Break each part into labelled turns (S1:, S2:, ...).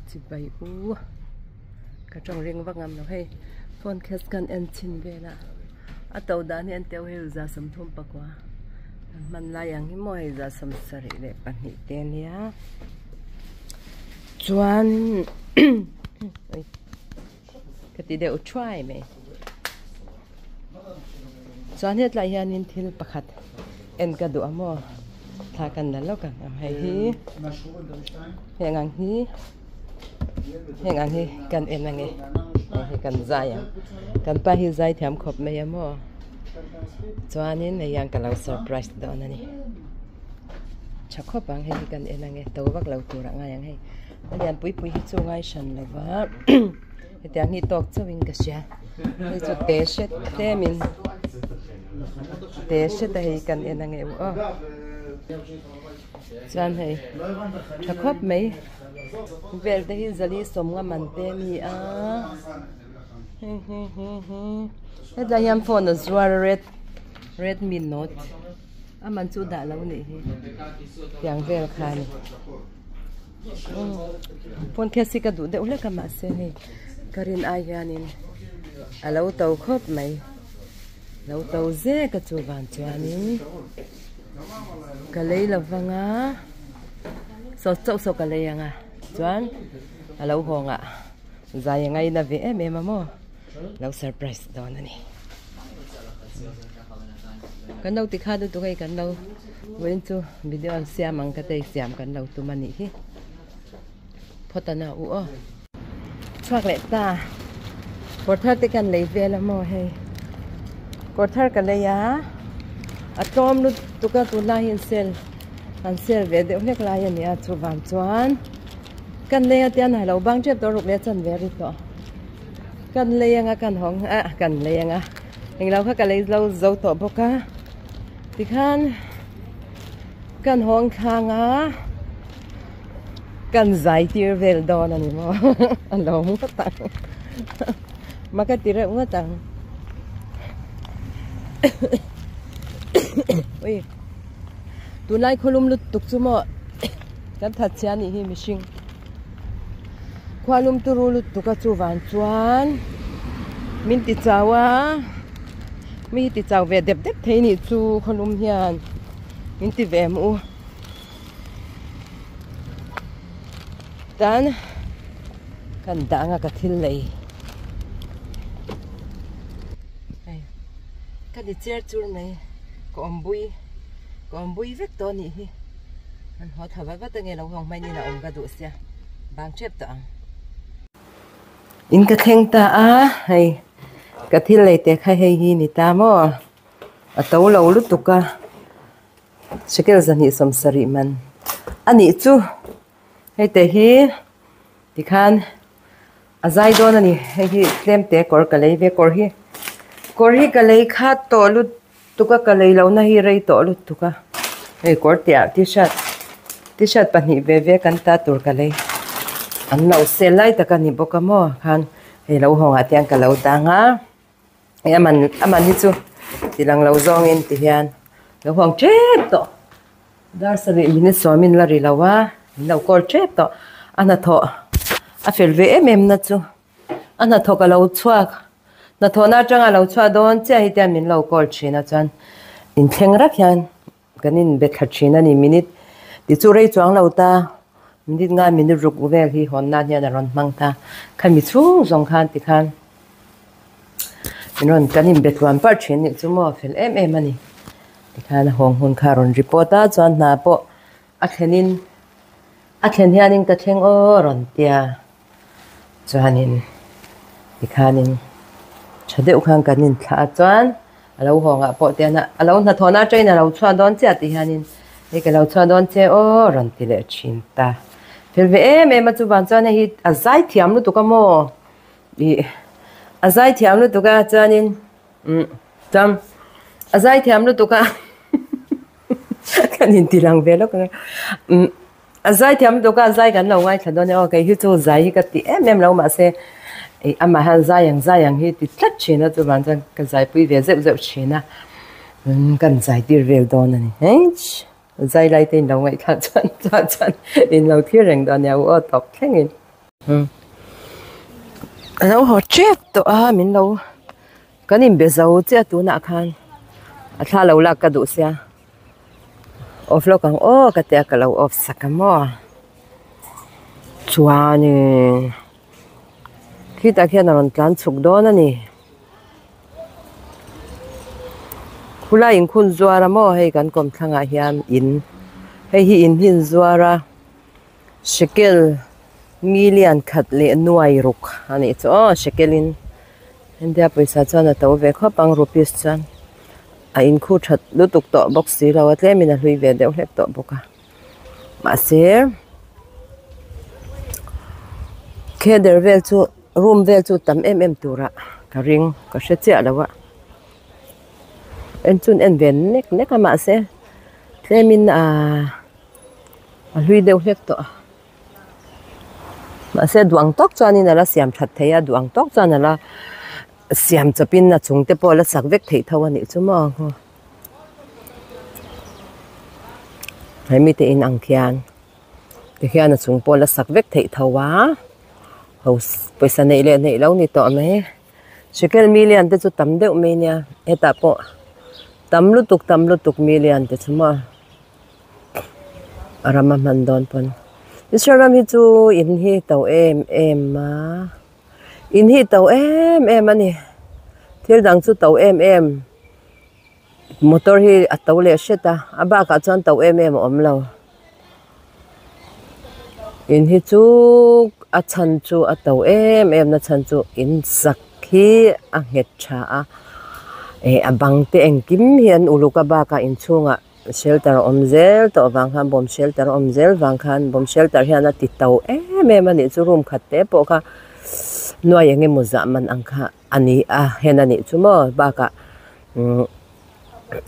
S1: Chibai u ka tawng ring vak ngam lo hei phone case kan en chhin vel a a to dan hi an teuh hei 39 an hman lai ang hi maw hei 72 te ania chuan ka ti deuh thuai mai chuan hetlai hianin thil pakhat en ka duh a maw thla kan la lawk ang hei hi heng ang hi heng ang hi kan en ang e hei hi kan zai ang kan pa hi zai thiam khawp mai a maw chuanin hei hian ka lo surprise dawn a ni tha khawp ang hei hi kan en ang e to vak lo tur ah ngai ang hei a lian pui pui hi chu ngai hran lo va hetiang hi tawk chauhin ka hria hei chu te hret tlemin te hret a hei kan en ange u aw chuan hei tha khawp mai vel te hi zali sawmnga man te a ni a hetlai hian phone a zuar a red redmi note a man chu dah lo nih hi tiang vel kha a ni. Phone case hi ka duh deuh hlek a mahse hei ka rin ai hianin a lo to khawp mai lo to zek a chuvan chuanin ka lei lo vang a saw chauh saw ka lei ang a chuan a lo hawng ah zai a ngaina ve em em a maw lo surprise dawn a ni. Kan lo ti kha lutuk hei kan lo vawiin chu video an siam ang ka tei siam kan lo tum a nih hi phawt an a u aw. Chhuak leh ta kawr thar te kan lei vel a maw hei kawr thar ka lei a a tlawm lutuk a tunlai hi an sale an sale ve deuh hlek lai a ni a chuvang chuan kan lei a tian a lo bang tep tawh ruk leh chan ve ri tawh kan lei anga kan hawng a kan lei anga. Englo kha ka lei lo zo tawh bawk a tikhan kan hawng thlang a kan zai tir vel dawn a ni maw a lo ngawt ang maka ti reuh ngawt ang ui tunlai khawlum lutuk chu maw kan that chhia a nih hi mihring. Khualum turu lutuk a chuvang chuan min ti chau a mi hi ti chau ve dep dep thei nih chu khawlum hian min ti ve mu tan kan dah anga ka thil lei hei ka ni cher chur mai ka awm bui ka awm bui vek tawh a nih hi. An haw tha vat vat ange lo hawng hmain in a awm ka duh sia bang tep tawh ang. In ka thleng ta a hei ka thil lei te kha hei hi ni ta maw a to lo lutuk a shekel 270 man a nih chu hei te hi tikhan a zai dawn a ni hei hi tlem te kawr ka lei ve kawr hi kawr hi ka lei kha tawh lut Tuka ka lei lohna hi rei tawh lutuk a, hei kawr tihah t-shirt t-shirt pahnih ve ve kan ta tur ka lei an lo sel lai tak a ni bawk a maw khan hei lo hawngah te hian ka lo dang a hei a man a man hi chu ti lang lo zawngin ti hian lo hawng tep tawh dar sarih minute sawmin la ri lo a min lo call tep tawh a hnathawh a fel ve em em na chu. A hnathawk a lo chhuak, hnathawhna atanga a lo chhuah dawn chiah hi tian min lo call thin a chuan inthleng rak hian kan inbe thla thin a ni minute ti chu rei chuang lo ta minute nga minute ruk vel hi hawn nan hian a rawn hmang ta khami chhung zawng khan tikhan min rawn kan inbe tluan parh thin nih chu maw fel em em a ni tikhan a hawng hun kha a rawn report a chuan hna pawh a thlenin a thlen hianin ka thleng aw rawn tia. Chuanin tikhanin tha deuh khan kan inthlah a chuan a lo hawngah pawh te hian a lo hnathawhna atangin a lo chhuah dawn chiah tih hianin hei ka lo chhuah dawn che aw rawn ti leh thin ta. Fel ve em em a chuvang chuan hei hi a zai thiam lutuk a maw ih a zai thiam lutuk a chuanin umm chuan a zai thiam lutuk a kan intilang ve lawk ang e umm. A zai thiam lutuk a, zai kan lo ngaithla dawn e aw, kei hi chu zai hi ka ti em em lo mahse ih amah hian zai ang zai ang hi ti tlat thin a chuvang chuan ka zaipui ve zeuh zeuh thin a kan zai tir vel dawn a ni hech zai lai te in lo ngaihthlak chuan chuan chuan in lo thlir reng dawn nia u aw tawp thlengin. A lo haw tep tawh a min lo kan inbe zo chiah tunah khan a thla lo lak ka duh sia off lawk ang aw ka tia ka lo off sak a maw chuanin khitah khian a rawn tlan chhuk dawn a ni. Khulai inkhun zuar a maw hei kan kawmthlangah hian in hei hi in hi an zuar a shekel million khat leh nuai ruk a nih chu aw shekel in India pawisa chuan a to ve khawp ang rupees chuan a inkhu that lutuk tawh bawk si lo a tlem in a hlui ve deuh hlek tawh bawk a mahse kheder vel chu room vel chu tam em em turah ka ring ka hre chiah lo a en chun en ve nek nek a mahse tlem in ahh a hlui deuh hlek tawh a mahse duh ang tawk chuanin a la siam that thei a duh ang tawk chuan a la siam chawpin a chung te pawh a la sak vek theih tho a nih chu maw hemi te in ang khian tikhian a chung pawh a la sak vek theih tho a ho pawisa neih leh neih lo ni tawh mai shekel million te chu tam deuh mai nia hetah pawh tam lutuk tam lutuk million te chu maw. A ram a hman dawn pawn Israel ram hi chu in hi to em em a in hi to em em a ni thil dang chu to em em motor hi a to leh hret a a bakah chuan to em em a awm lo in hi chu a chhan chu a to em em na chhan chu in sak hi a nghet tha a eh a bang te engkim hi an uluk a bakah inchhungah. Shelter a awm zel tawh vang khan bomb shelter a awm zel vang khan bomb shelter hian a ti to em em a nih chu room khat te pawh kha nuai eng emaw zah man ang kha a ni a hen a nih chu maw bakah umm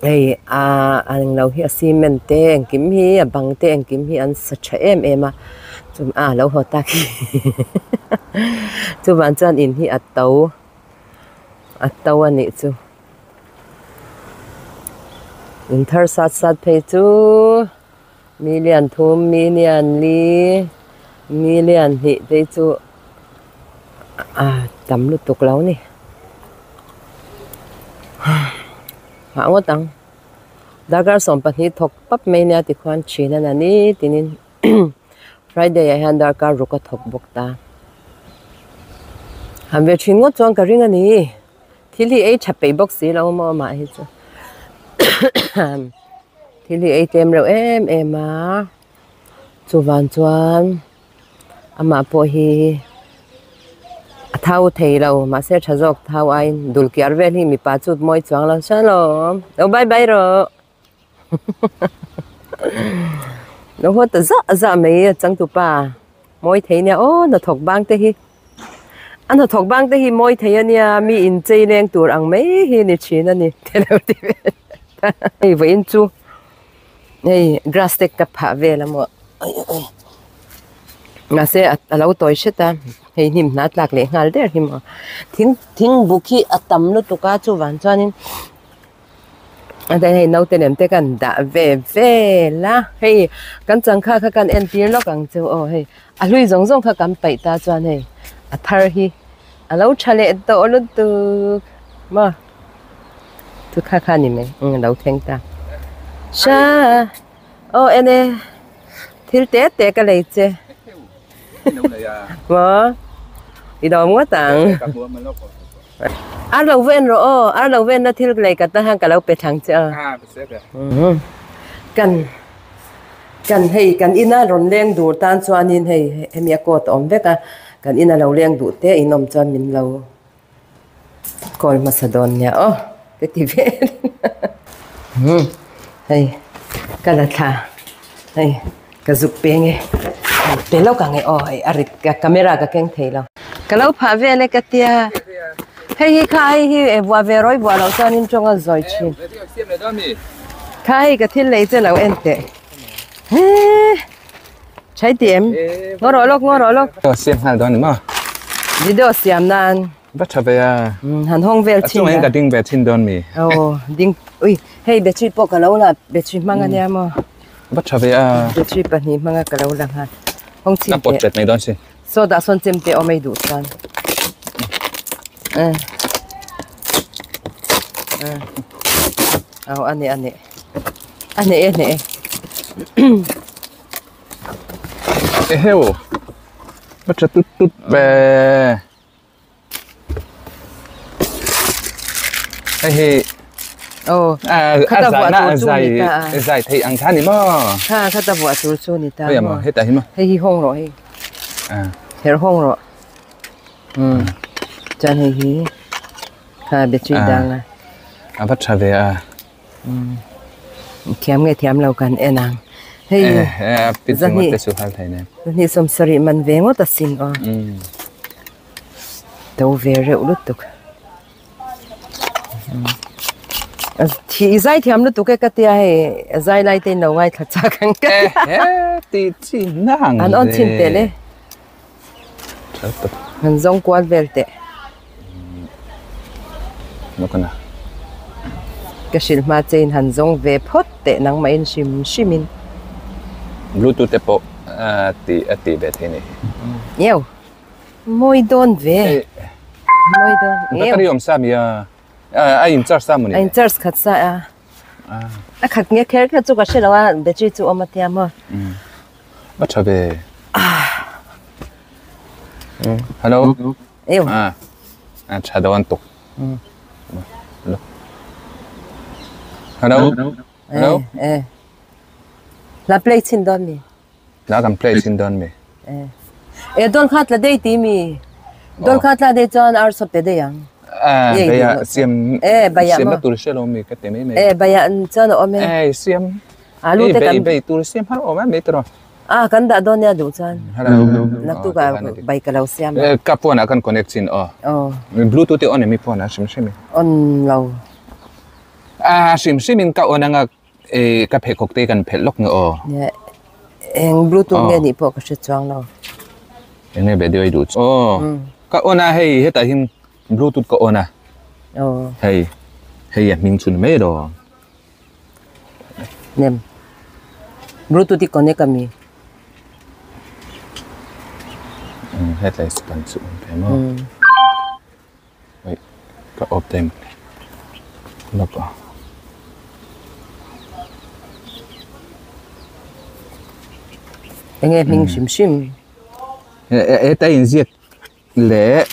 S1: hei aa a englo hi a cement te engkim hi a bang te engkim hi an sa tha em em a chu a lo haw tak hi chuvang chuan in hi a to a to a nih chu. In thar sat sat phei chu million thum million li million hnih phei chu a tam lutuk lo a ni hah ngawt ang darkar sawmpahnih thawk pap mai nia tikhuan thin a na ni tinin Friday ah hian darkar ruk a thawk bawk ta han ve thin ngawt chuan ka ring a ni. Thil hi ei tha peih bawk si lo maw amah hi chu thil hi ei tlem reuh em em a chuvang chuan amah pawh hi a thau thei lo mahse tha zawk thau aiin dul kiar vel hi mipa chu mawi chuang lo shalom lo bye bye rawh lo haw ta zah zah mai a changtupa mawi thei nia aw hnathawk bang te hi. A hnathawk bang te hi mawi thei a nia mi inchei leng tur ang mai hi ni thin a ni te lo ti ve hei vawiin chu hei grass te ka phah vel a maw mahse a lo tawi hret a hei hnim hna tlak leh nghal der hi maw thing thing buk hi a tam lutuk a chuvang chuanin hei naute lem te kan dah ve vel a hei kan changkha kha kan entir lawk ang chu aw hei a hlui zawng zawng kha kan paih ta chuan hei a thar hi a lo tha leh tawh lutuk maw chu kha kha ni mai a lo thleng ta sha aw en e thil te te ka lei che maw i dawm ngawt ang. Ar lo ven rawh aw, ar lo venna thil lei ka ta hian ka lo pe thlang che a. Kan kan hei kan ina rawn leng dur tan chuanin hei hemi a coat a awm vek a, kan ina lo leng duh te in awm chuan min lo call hmasa dawn nia aw ka ti vel hei ka la thla hei ka zuk peng e pe lawk ang e aw hei a rit ka camera ka keng thei lo. Ka lo phah vel e ka tia hei hi kha hei hi e vuah ve rawi vuah loh chuan in tawng a zawi thin kha hei ka thil lei che lo en teh he chhai ti em ngaw rawh lawk ngaw rawh lawk
S2: siam nghal dawn ni maw
S1: video siam nan
S2: va tha ve a
S1: han hawng vel thin
S2: a chungah hian ka ding ve thin dawn mi
S1: aw ding ui hei battery pawh ka lo la battery hmang ania maw
S2: va tha ve a
S1: battery pahnih hmanga ka lo la nghal. Hawng chhin
S2: Ka pawt
S1: teh.
S2: chet mai dawn sin.
S1: Saw dah sawn chem teh awm ei duh chuan. Eh. Eh. Aw a neh a neh. A neh e a neh e.
S2: Eheu. Ka tha tut tut ve. Hei hi
S1: Aw
S2: a
S1: khata
S2: a
S1: vuah
S2: zai na
S1: tur
S2: a
S1: chu
S2: zai
S1: ni ta a.
S2: zai thei ang kha ni maw?
S1: Kha khata vuah tur chu ni ta
S2: Hei a maw hetah hi maw?
S1: Hei hi hawng rawh hei.
S2: A.
S1: Her hawng rawh. Umm chuan hei hi kha battery dang a.
S2: A va tha ve a.
S1: Umm thiam nge thiam lo kan en ang. Hei zahnih zahnih sawmsarih man ve ngawt asin aw. To ve reuh lutuk. Thi zai thiam lutuk e ka tia hei zai lai te in lo ngaithla chak ang ka tia.
S2: Ti chi nang
S1: An on chhin tel e. Han zawng kual vel teh. Ka hrilh hma che in han zawng ve phawt teh nangmah in hrim hrim in.
S2: Bluetooth te pawh a ti a ti ve thei a ni.
S1: Eo. Mawi dawn ve. Mawi dawn.
S2: Battery awm sa mi a. A in charge sa mawni.
S1: A in charge khat sa a. A khat nge kher kher chu ka hre lo a battery chu awm a tia maw.
S2: A tha ve. Hello.
S1: Eo.
S2: A a tha dawn tuk. Hello. Hello.
S1: Eh. La play chin dawn mi.
S2: La kan play chin dawn mi.
S1: Eh. E don kha tla dei ti mi. Don kha tla dei chuan ar sawp pe dei ang.
S2: A baya siam
S1: Eh baya
S2: siam
S1: ma.
S2: na tur hre lo mi ka ti mai mai.
S1: Eh baya chuan a awm e.
S2: Eh siam.
S1: Alu te kan
S2: Bei tur siam har awm a mai tawh.
S1: A kan dah dawn nia duh chuan.
S2: Hello.
S1: Naktuk ah bai ka lo siam
S2: a. Ka phone ah kan connect chin aw.
S1: Aw.
S2: Bluetooth te on em i phone ah hrim hrim in.
S1: On lo.
S2: A hrim hrim in ka on anga e ka pheikhawk te kan phelh lawk nge aw.
S1: Eng bluetooth nge nih pawh ka hre chuang lo.
S2: Eng nge video i duh chu. Aw ka on a hei hetah hian bluetooth ka on a.
S1: Aw.
S2: Hei hei a hming chu ni mai elo.
S1: Nem. Bluetooth i connect a mi.
S2: Hetlai kan chu awm ve maw. Wait, ka off daih mai. Lawk a.
S1: Enge hming hrim hrim.
S2: Heta inziak leh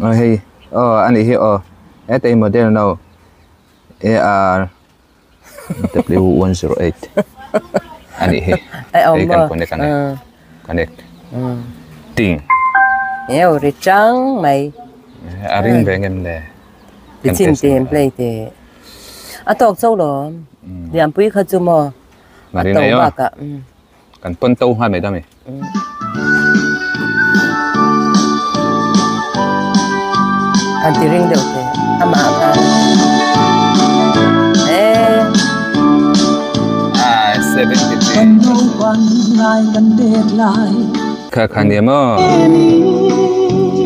S2: aw hei aw a nih hi aw heta i model no AR W108 a nih hi hei kan connect ang e connect ting
S1: eo ri chang mai
S2: a ring ve ngem le
S1: ti chin te em play te a tawk cho lo lianpui kha chu maw a to bakah
S2: kan pawn to nghal mai ta mi
S1: An ti ring deuh teh amah khan eh
S2: Ah 73 kha kha nia maw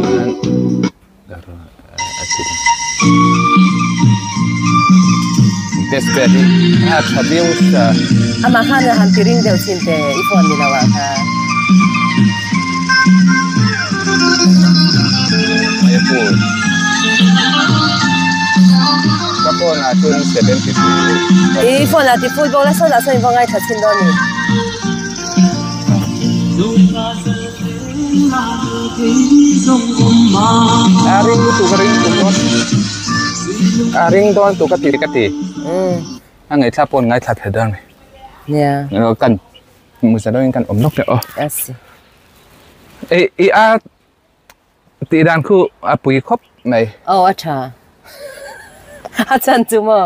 S2: chuan Test pad hi a tha viau sa.
S1: Amah khan han ti ring deuh chin te i phone ni lo ah kha.
S2: Mai phone. Ka phone ah chuan 73.
S1: I phone ah ti full bawk la sawn ah sawn i va ngaithla chin dawn ni.
S2: A ring tu ka ring tu dawn a ring dawn tu ka ti ka ti a ngaithla pawh an ngaithla thei dawn mai kan hmu sa deuhin kan awm lawk leh aw i a tih dan khu a pui khawp mai
S1: aw a tha a chan chu maw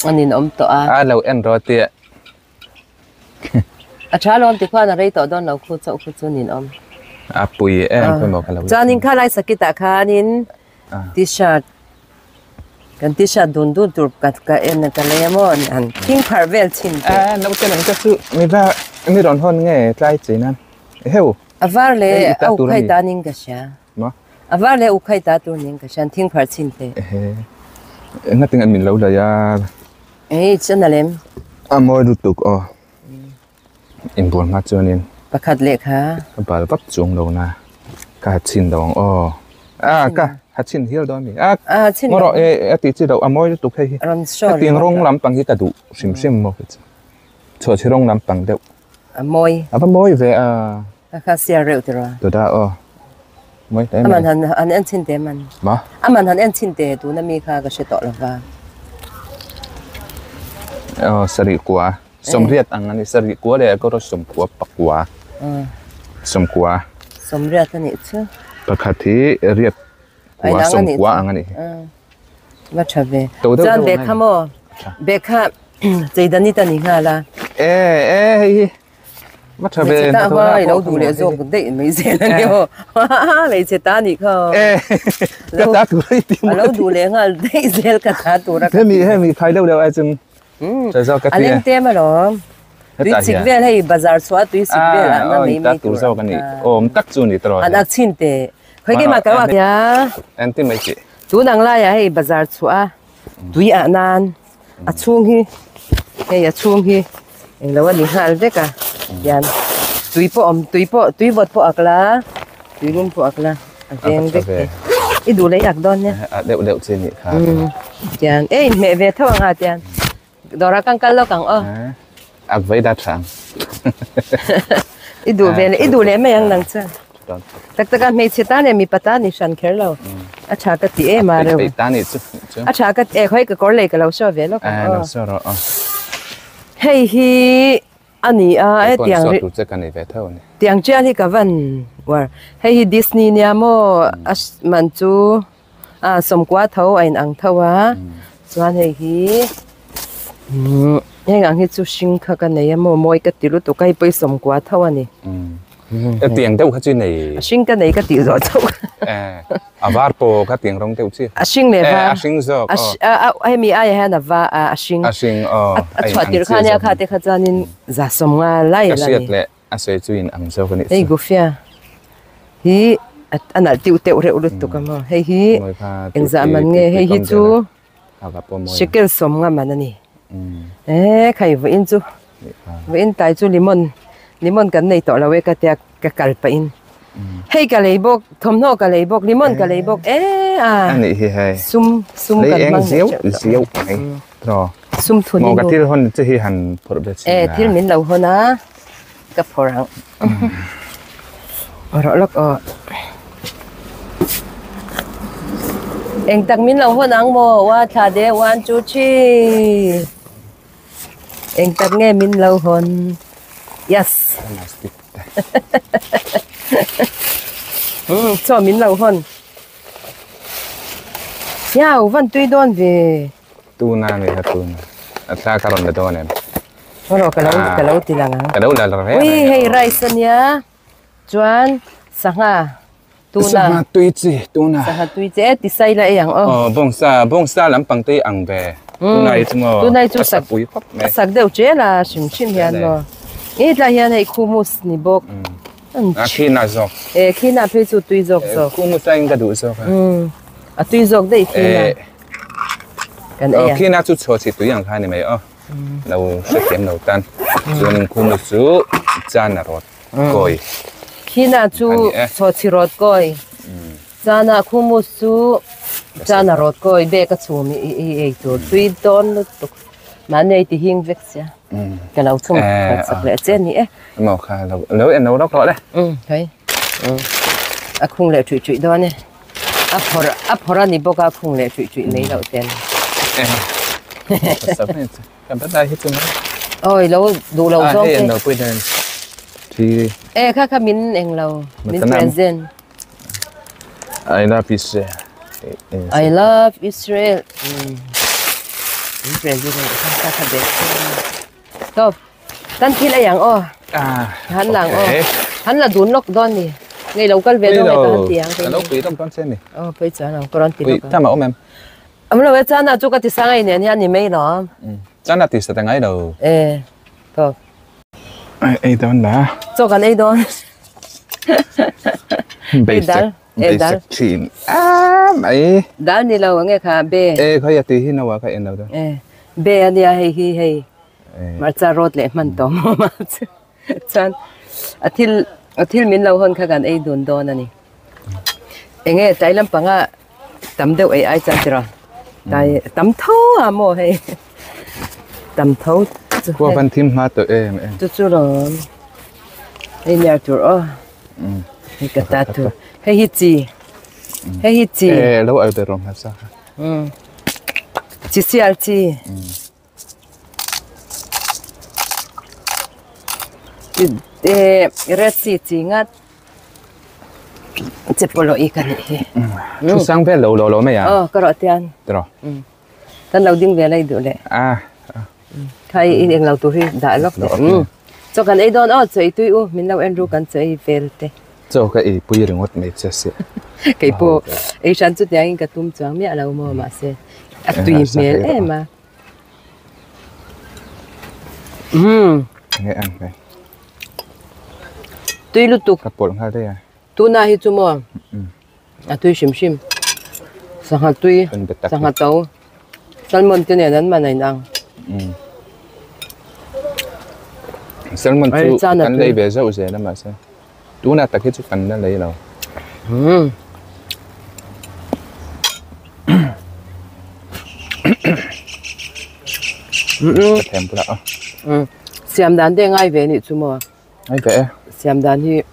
S1: an inawm tawh a
S2: a lo en rawh tia
S1: A tha lawm ti khuan a rei tawh dawn lo khu chauh khu chu nin awm.
S2: A pui em khawi maw ka lo.
S1: Chuanin kha lai sakitah khanin t-shirt kan t-shirt dun dun tur ka ka en ka lei a maw han thing pharh vel chhin teh.
S2: A naute lam te chu mi va mi rawn hawn nge tlai chi nan heu.
S1: A var leh a ukhai ta ning ka hria.
S2: Maw?
S1: A var leh ukhai ta tur ning ka hria an thing pharh chhin teh.
S2: Ehe. Enga tinge min lo lei a.
S1: Ei chuan a lem.
S2: A mawi lutuk aw. Inbual hma chuanin.
S1: Pakhat lehkha.
S2: Ka bal vak chuang lo na. Ka ha chhin lo ang aw. A ka ha chhin hial dawn mi. A
S1: a chhin
S2: lo. Rawh e a ti chi lo a mawi lutuk hei hi.
S1: Rawn show.
S2: Hetiang rawng lampang hi ka duh hrim hrim maw kei chu. Chhuahchhi rawng lampang deuh.
S1: A mawi.
S2: A va mawi ve a.
S1: Ka kha siar reuh tiraw.
S2: Tuda aw. Mawi hle mai.
S1: Aman han han en chhin te man.
S2: Ma?
S1: Aman han en chhin te tuna mi kha ka hre tawh lova.
S2: Aw sarih kua. Sawmriat ang a ni. Sarih kua leh kawr sawmkua pakua. Sawmkua.
S1: Sawmriat a nih chu.
S2: Pakhat hi riat kua sawmkua ang a nih hi.
S1: Va tha ve. Chuan bag kha maw? Bag kha cheidan i ta ni nghal a.
S2: E e hei hi. Va tha ve.
S1: Hmeichhe ta hma i lo duh leh zawk daih mai zel a ni aw. Hmeichhe ta nih kha aw.
S2: E ka ta tur a i ti
S1: maw? A lo duh leh nghal daih zel ka ta tur a.
S2: Hemi hemi khai deuh deuh ai chung tha zawk ka ti e.
S1: A leng te alawm. Tui chik vel hei bazar chhuah tui chik vel ah na mai mai
S2: tur. Tur zawk a ni. Awm tak chu ni tawh.
S1: An ak chhin te. Khawi keimah ka lo ak ya.
S2: Engtin mai chi.
S1: Tun ang laiah hei bazar chhuah tui ah nan a chhung hi hei a chhung hi englo a ni nghal vek a hian tui pawh awm tui pawh tui vawt pawh ak la tui lum pawh ak la a veng vek thei i duh leh i ak dawn nia
S2: a deuh deuh chi nih kha
S1: tian e inhmeh ve tho ang a tian dawrah kan kal lawk ang aw
S2: ak vei dat hrang
S1: i duh ve leh i duh leh mai ang nang chuan Tak tak a hmeichhe tan leh mipa tan i hran kher lo. A tha ka ti em a reuh. A tha ka ti e khawi ka kawr lei ka lo show ve lawk ang aw. Hei hi a ni a e tiang ri tiang chian hi ka van uar. Hei hi Disney nia maw a man chu a sawmkua tho a in ang tho a chuan hei hi heng ang hi chu hring kha ka nei a maw mawi ka ti lutuk a hei pawh hi sawmkua tho a ni.
S2: Tiang deuh kha chu nei.
S1: A hring ka nei ka tih zawh chauh.
S2: A var pawh kha tiang rawng deuh chi.
S1: A hring leh var.
S2: A hring zawk
S1: aw. Hemi aiah hian a va a hring.
S2: A hring aw.
S1: A chhuah tirh kha nia kha te kha chuanin za sawm nga lai
S2: la ni. Ka hriat leh a sawi chu in ang zawk a nih chu.
S1: Hei gufia hi a nalh tiu teuh reuh lutuk a maw. Hei hi engzah man nge hei hi chu shekel sawm nga man a ni. Eee khai vawiin chu vawiin tai chu limon limon kan nei tawh lo e ka tia ka kal pah in hei ka lei bawk thawmhnaw ka lei bawk limon ka lei bawk ee a
S2: anih hi hei
S1: sum sum kan hmang
S2: lei eng ziau ziau mai tawh
S1: sum thun
S2: maw ka thil hawn che hi han phawrh ve
S1: chin e thil min lo hawn a ka phawrh ang rawh lawk aw eng tak min lo hawn ang maw wa thla de one two three eng tak nge min lo hawn yes um chaw min lo hawn hiau van tui dawn ve
S2: tuna ni kha tuna a thla ka rawn la dawn em
S1: Rawh ka lo ka lo ti lang ang.
S2: Ka lo la la reng.
S1: Ui hei rice ania chuan sangha tuna.
S2: Sangha tui chi tuna.
S1: Sangha tui chi e ti sai la ei ang aw.
S2: Aw bawngsa bawngsa lampang te ang ve. Tuna hi chu maw.
S1: Tuna hi chu
S2: sak pui khawp mai.
S1: A sak deuh che la hrim hrim hian maw. I tlai hian hei khumus ni bawk.
S2: A khina zawk.
S1: E khina phei chu tui zawk zawk.
S2: Khumus aiin ka duh zawk a.
S1: A tui zawk daih khina. Kan ei ang.
S2: Khina chu chhuah chi tui ang kha ni mai aw. Lo hrethiam lo tan chuanin khuma chu chana rawt kawi
S1: Khina chu chawchhi rawt kawi chana khumus chu chana rawt kawi bag a chhum i ei tur tui dawn lutuk mahni ei ti hing vek sia ka lo chhum khat sak leh che ni e
S2: maw kha lo lo en lo rawk rawh le
S1: hei a khung leh thuih thuih dawn e. A phawrh a phawrh a ni bawk a khung leh hruih hruih mai loh ten. Awi lo duh lo zawng te. E kha kha min eng lo min present.
S2: I love Israel.
S1: I love Israel. Min present kha kha kha be. Stop. Kan thil ei ang aw. Han lang aw. Han la dun lawk dawn ni. Ngei lo kal ve dawn nge ka han ti ang.
S2: Ka lo pui lawk dawn che ni.
S1: Aw pui chuan ang ka rawn ti lawk ang.
S2: Tama awm em?
S1: Awm lo e chana chu ka ti sang ei nen hian ni mai lo.
S2: Chana ti sa ta ngai lo.
S1: E tawp.
S2: Ei dawn la.
S1: Chaw kan ei dawn.
S2: Basic basic thin. Ah mai.
S1: Dal ni lo nge kha be.
S2: E khai a ti hi nawa kha en lo da.
S1: E be ania hei hi hei. Hmarcha rawt leh hman tawh maw mah chu chuan a thil a thil min lo hawn kha kan ei dun dawn a ni. Enge tlai lampanga tam deuh ei ai chuan tiraw tlai tam tho a maw hei tam tho chu
S2: Khua van thim hma tawh em em.
S1: Chu chu lawm hei nia tur aw hei ka ta tur hei hi chi hei hi chi
S2: E lo al ber rawh hmasa kha.
S1: Chi sial chi. Red sea chi ngat che pawlawh i ka nih hi.
S2: Thu sang vel lo lo lo mai a.
S1: Aw ka rawh tian.
S2: Tiraw.
S1: Kan lo ding ve lai duh leh.
S2: A.
S1: Kha i eng lo tur hi dah lawk teh. Chaw kan ei dawn aw chaw ei tui u min lo en ru kan chaw ei vel te.
S2: Chaw ka ei pui ringawt mai che si.
S1: Kei pawh ei hran chu tiangin ka tum chuang miah lo maw mahse a tui hmel em a. Umm.
S2: Nge ang nge.
S1: Tui lutuk.
S2: Ka pawlh nghal daih a.
S1: Tuna hi chu maw a tui hrim hrim. Sangha tui, sangha to, salmon te nen an man a inang.
S2: Salmon chu kan lei ve zauh zel a mahse tuna tak hi chu kan la lei lo.
S1: Umm.
S2: Ka them bulah a.
S1: Siam dan te ngai ve nih chu maw?
S2: Ngai ve e.
S1: Siam dan hi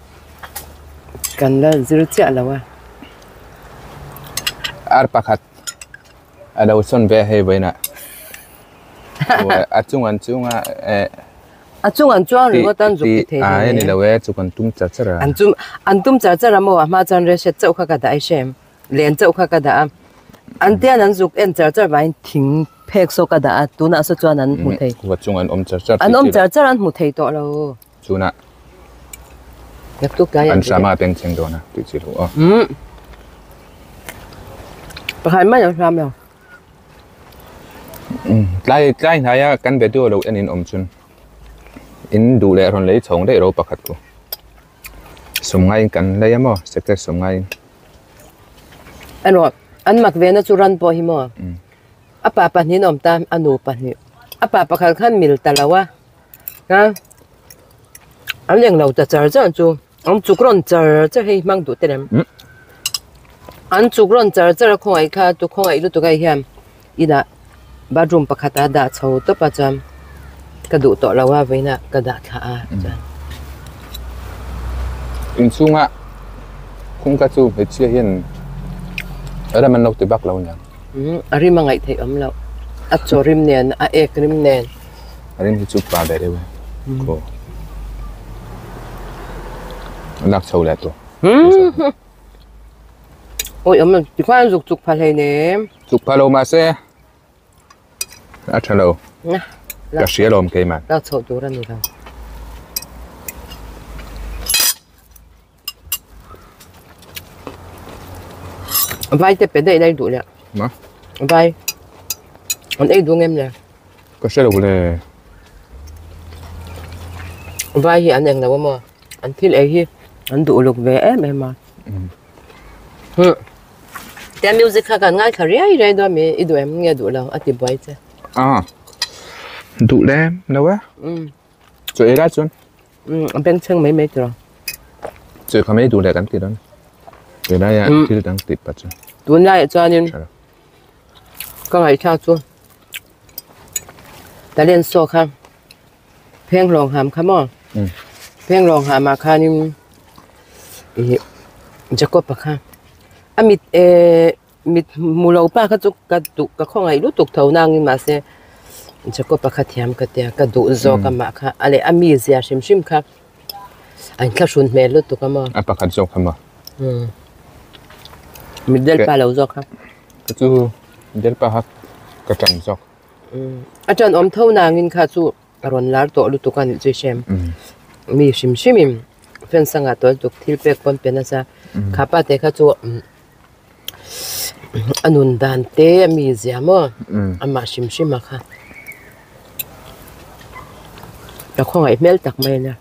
S1: kan la zir chiah lo a.
S2: Ar pakhat a lo sawn ve hei vawiinah. A chung an chung a eh.
S1: A chung an chuang ringawt an zuk ti thei
S2: hle. A ni lo e, chuk an tum char char a.
S1: An chum an tum char char a maw a hma chuan reshet chauh kha ka dah i hrem. Len chauh kha ka dah a. An tian an zuk en char char vangin thing phek saw ka dah a, tunah saw chuan an hmu thei.
S2: Kua chung an awm char char.
S1: An awm char char an hmu thei tawh lo.
S2: Chunah.
S1: Naktuk tlai
S2: an hrama peng cheng dawn a tih chi lo aw.
S1: Pakhat mai an hram lo.
S2: Tlai tlai hnaia kan video lo en in awm chun in duh leh rawn lei chhawng daih ro pakhat ku. Sawmngaiin kan lei a maw sector sawmngaiin.
S1: Erawh an mak ve na chu ran pawh hi maw a pa pahnih an awm ta a nu pahnih a pa pakhat khan mil ta lo a a an eng lo ta char char chu an chuk rawn char char hei hmang duh te lem an chuk rawn char char a khawngaih kha tu khawngaih lutuk ai hian inah bathroom pakhat a dah chho tawp a chuan ka duh tawh lo a vawiinah ka dah thla a chuan.
S2: Inchhunga khungka chu hmeichhia hian ram an lo ti vak lo aniang.
S1: A rim a ngaih theih awm loh a chaw rim nen a ek rim nen.
S2: A rim hi chu pa ve deuh e khaw lak chho leh tawh.
S1: Awi awm lo tikhuan an zuk chuk pha hleinem.
S2: Chuk pha lo mahse a tha lo. Ka hria lawm keimah.
S1: Lak chhoh tur a ni lo. Vai te pe daih lai duh leh.
S2: Ma?
S1: Vai. An ei duh ngem le.
S2: Ka hre lo le.
S1: Vai hi an eng lo a maw? An thil ei hi an duh uluk ve em em a. Hmm. Tia music kha kan ngaithla riai riai dawn mi i duh em nge duh lo a ti buai che.
S2: Ah. Duh lem lo e.
S1: Um.
S2: Chu ei lai chuan.
S1: Um a beng chheng mai mai tiraw.
S2: Chu kha mai duh leh kan ti dawn. Ei lai a thil dang tih pah chu.
S1: Tun laiah chuanin ka ngaihthlak chu talent show kha Phenglawng ham kha maw? Phenglawng hamah khanin ih Jacob-a kha a mit ehh mit hmu lo pa kha chu ka duh ka khawngaih lutuk tho nangin mahse Jacob-a kha thiam ka tia ka duh zawk amah kha a leh a mizia hrim hrim kha a inthlahrun hmel lutuk a maw?
S2: A pakhat zawk kha maw?
S1: Mit del pa lo zawk kha.
S2: Ka chu del pa kha ka ṭan zawk.
S1: A ṭan awm tho nangin kha chu a rawn lar tawh lutuk a nih chu i hrem. Mi hrim hrimin fans anga tawh lutuk thil pek pawn pe nasa. Kha pa te kha chu a nun dan te a mi zia maw amah hrim hrim a kha. Ka khawngaih hmel tak mai a nia.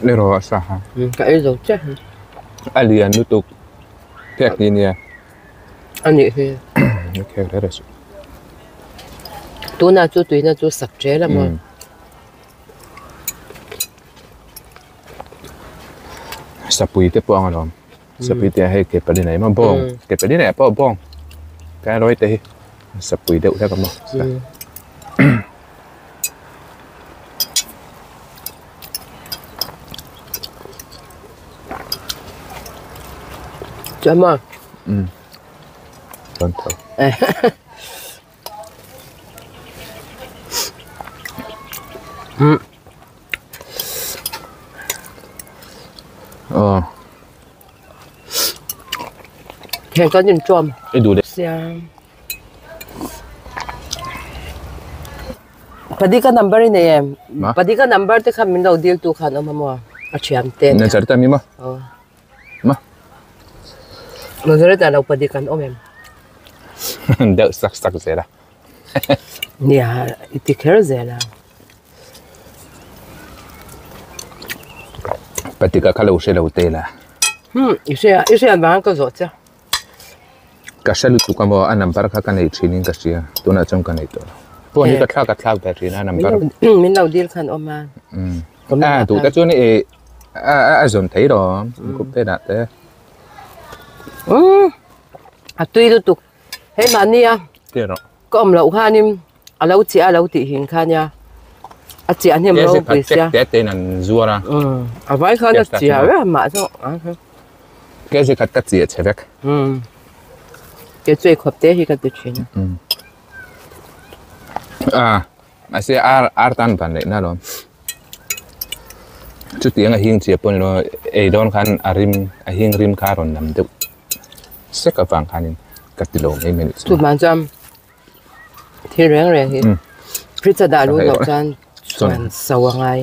S2: Ni rawh a sa ha.
S1: Ka ei zo chiah hi.
S2: A lian lutuk phek ni nia.
S1: A nih hi.
S2: Khek rere su.
S1: Tuna chu tuina chu sak ṭel a maw.
S2: Sapui te pawh ang alawm. Sapui te hei ke pali nei maw bawng. Ke pali nei pawh bawng. Ka rawi te hi sapui deuh hlek a maw.
S1: Chuan maw?
S2: Chuan tho. Aw.
S1: Heng kan inṭawm.
S2: I duh leh.
S1: Siam. Padika number i nei em?
S2: Ma?
S1: Padika number te kha min lo dil tu khan awm a maw? A thiam te nia.
S2: Nazareth mi maw?
S1: Aw.
S2: Ma?
S1: Nazareth ah lo padik an awm em?
S2: Deuh sak sak zel a.
S1: Nia, i ti kher zel a.
S2: Patika kha lo hre lo te la.
S1: Hmm, i hria, i hriat vang ka zawh che.
S2: Ka hre lutuk a maw, a number kha ka nei thin in ka hria, tunah chuan ka nei tawh lo. Phone hi ka thlak ka thlak ve thin a number.
S1: Min lo dil khan awm a.
S2: Hmm. A duh te chuan i a a zawn thei rawh, group te dah te.
S1: Hmm, a tui lutuk. Hei mahni a.
S2: Ti rawh.
S1: Ka awm loh khanin a lo chiah a lo tih hin kha nia a chiah hnem ropui sia.
S2: Te te in an zuar a.
S1: A vai khan a chiah vek mah zawk a.
S2: Kg khat ka chiah chhe vek.
S1: Ke chu ei khawp te hi ka ti thin a.
S2: A mahse ar ar tan van leh na lawm. Chutiang a hing chiah pawh ni lo ei dawn khan a rim a hing rim kha a rawn lam deuh. Sek avang khanin ka ti lo mai mai a nih chu.
S1: Chuvang chuan thil reng reng hi fridge a dah luh loh chuan chuan so a ngai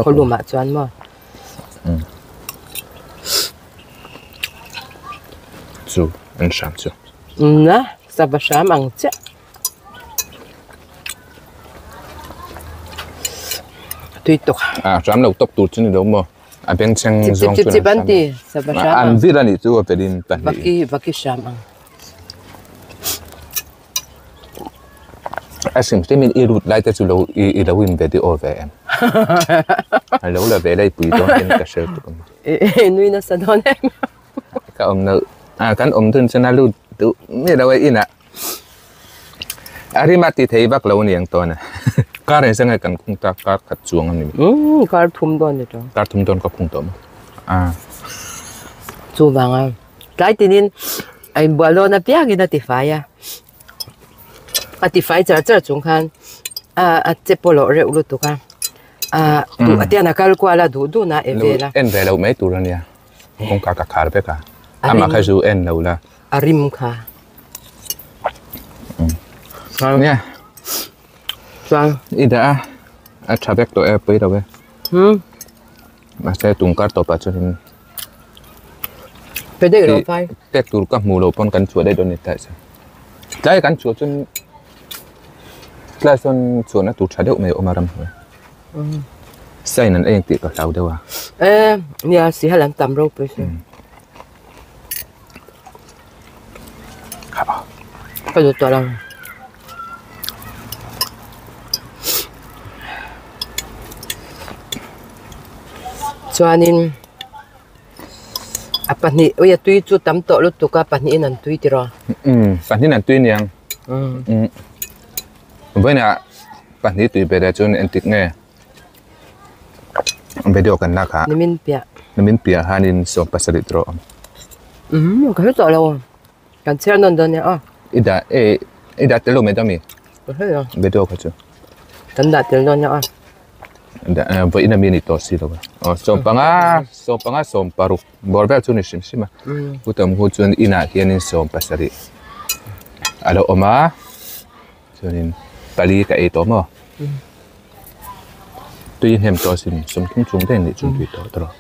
S1: khawlum ah chuan maw.
S2: Chu an hram chu.
S1: Na sava hram ang chiah. Tui tawk.
S2: A hram lo tawp tur chu ni lo maw. A bengchheng zawng
S1: chu an hram a.
S2: An vil a nih chu a pelin pahnih.
S1: Vaki vaki hram ang.
S2: A hrim hrimin i rut lai te chu lo i lo in ve deuh aw ve em. A lo la ve lai pui dawn hian ka hre tuk a.
S1: I nui nasa dawn em.
S2: Ka awm loh a kan awm dun chuan a lut duh miah lo a inah. A rima ti thei vak lo aniang tawn a. Kar engzah nge kan khung ta kar khat chuang a ni.
S1: Umm kar thum dawn ni tawh.
S2: Kar thum dawn ka khung tawh maw. A.
S1: Chuvang a tlai tinin a inbual dawn apiangin a ti fai a. A ti fai char char chung khan a a che pawlawh reuh lutuk a. A duh a tian a kal kual a duh duh na e vel a.
S2: En ve loh mai tur ania. Kawngka ka khar vek a. Amah kha zu en lo la.
S1: A rim kha.
S2: Nia.
S1: Chuan.
S2: I dah a. A tha vek tawh e pui lo e. Mahse tum kar tawpah chuanin.
S1: Pe daih rawh pai.
S2: Pek tur ka hmuh loh pawn kan chhuah daih dawn ni tlai chuan. Tlai kan chhuah chuan tlai chuan chhuahna tur tha deuh mai a awm a ram hnuai. Sign an eng tih ka hlau deuh a.
S1: E nia sihal an tam ropui si. Ka duh tawh lo. Chuanin a pahnih ui a tui chu tam tawh lutuk a pahnihin an tui tiraw.
S2: Umm pahnihin an tui aniang. Umm vawiinah pahnih tui ve leh chuan entik nge video kan lak ah.
S1: Nimin piah.
S2: Nimin piah khanin 27 tawh a awm.
S1: Umm ka hre tawh lo. Kan chhiar nawn dawn nia aw.
S2: I dah e i dah tel lo mai dami.
S1: Ka hre lo.
S2: Video kha chu.
S1: Kan dah tel dawn nia aw.
S2: Dah vawiin ami ni tawh si lo a. Aw 15 15 16 bawr vel chu ni hrim hrim a. Hutam hu chuan inah hianin 17 a lo awm a. Chuanin pali ka ei tawh maw? Tui hnem tawh asin, 30 chung daih anih chuan tui tawh tawh.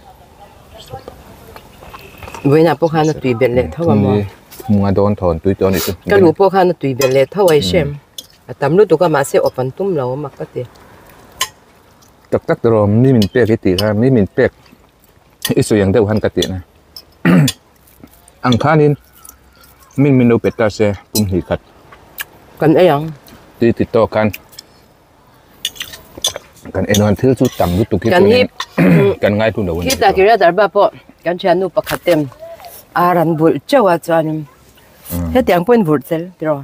S1: Vawiinah pawh khan a tui belh leh tho a maw?
S2: Thunga dawn thawn tui tawh anih chu.
S1: Ka lu pawh khan a tui belh leh tho a i hrem. A tam lutuk a mahse awp an tum lo a mak ka ti.
S2: Tak tak tawh mi min pek i tih kha mi min pek i sawi ang deuh khan ka tih na. Ang khanin. Min min lo pe ta se pum hnih khat.
S1: Kan ei ang.
S2: Ti ti tawk khan kan en huan thil chu tam lutuk hi chuan kan ngai hlun lo a ni.
S1: Khitah Kiryat Arba pawh kan thiannu pakhat ten ar an vulh teuh a chuanin hetiang pawhin vulh tel tiraw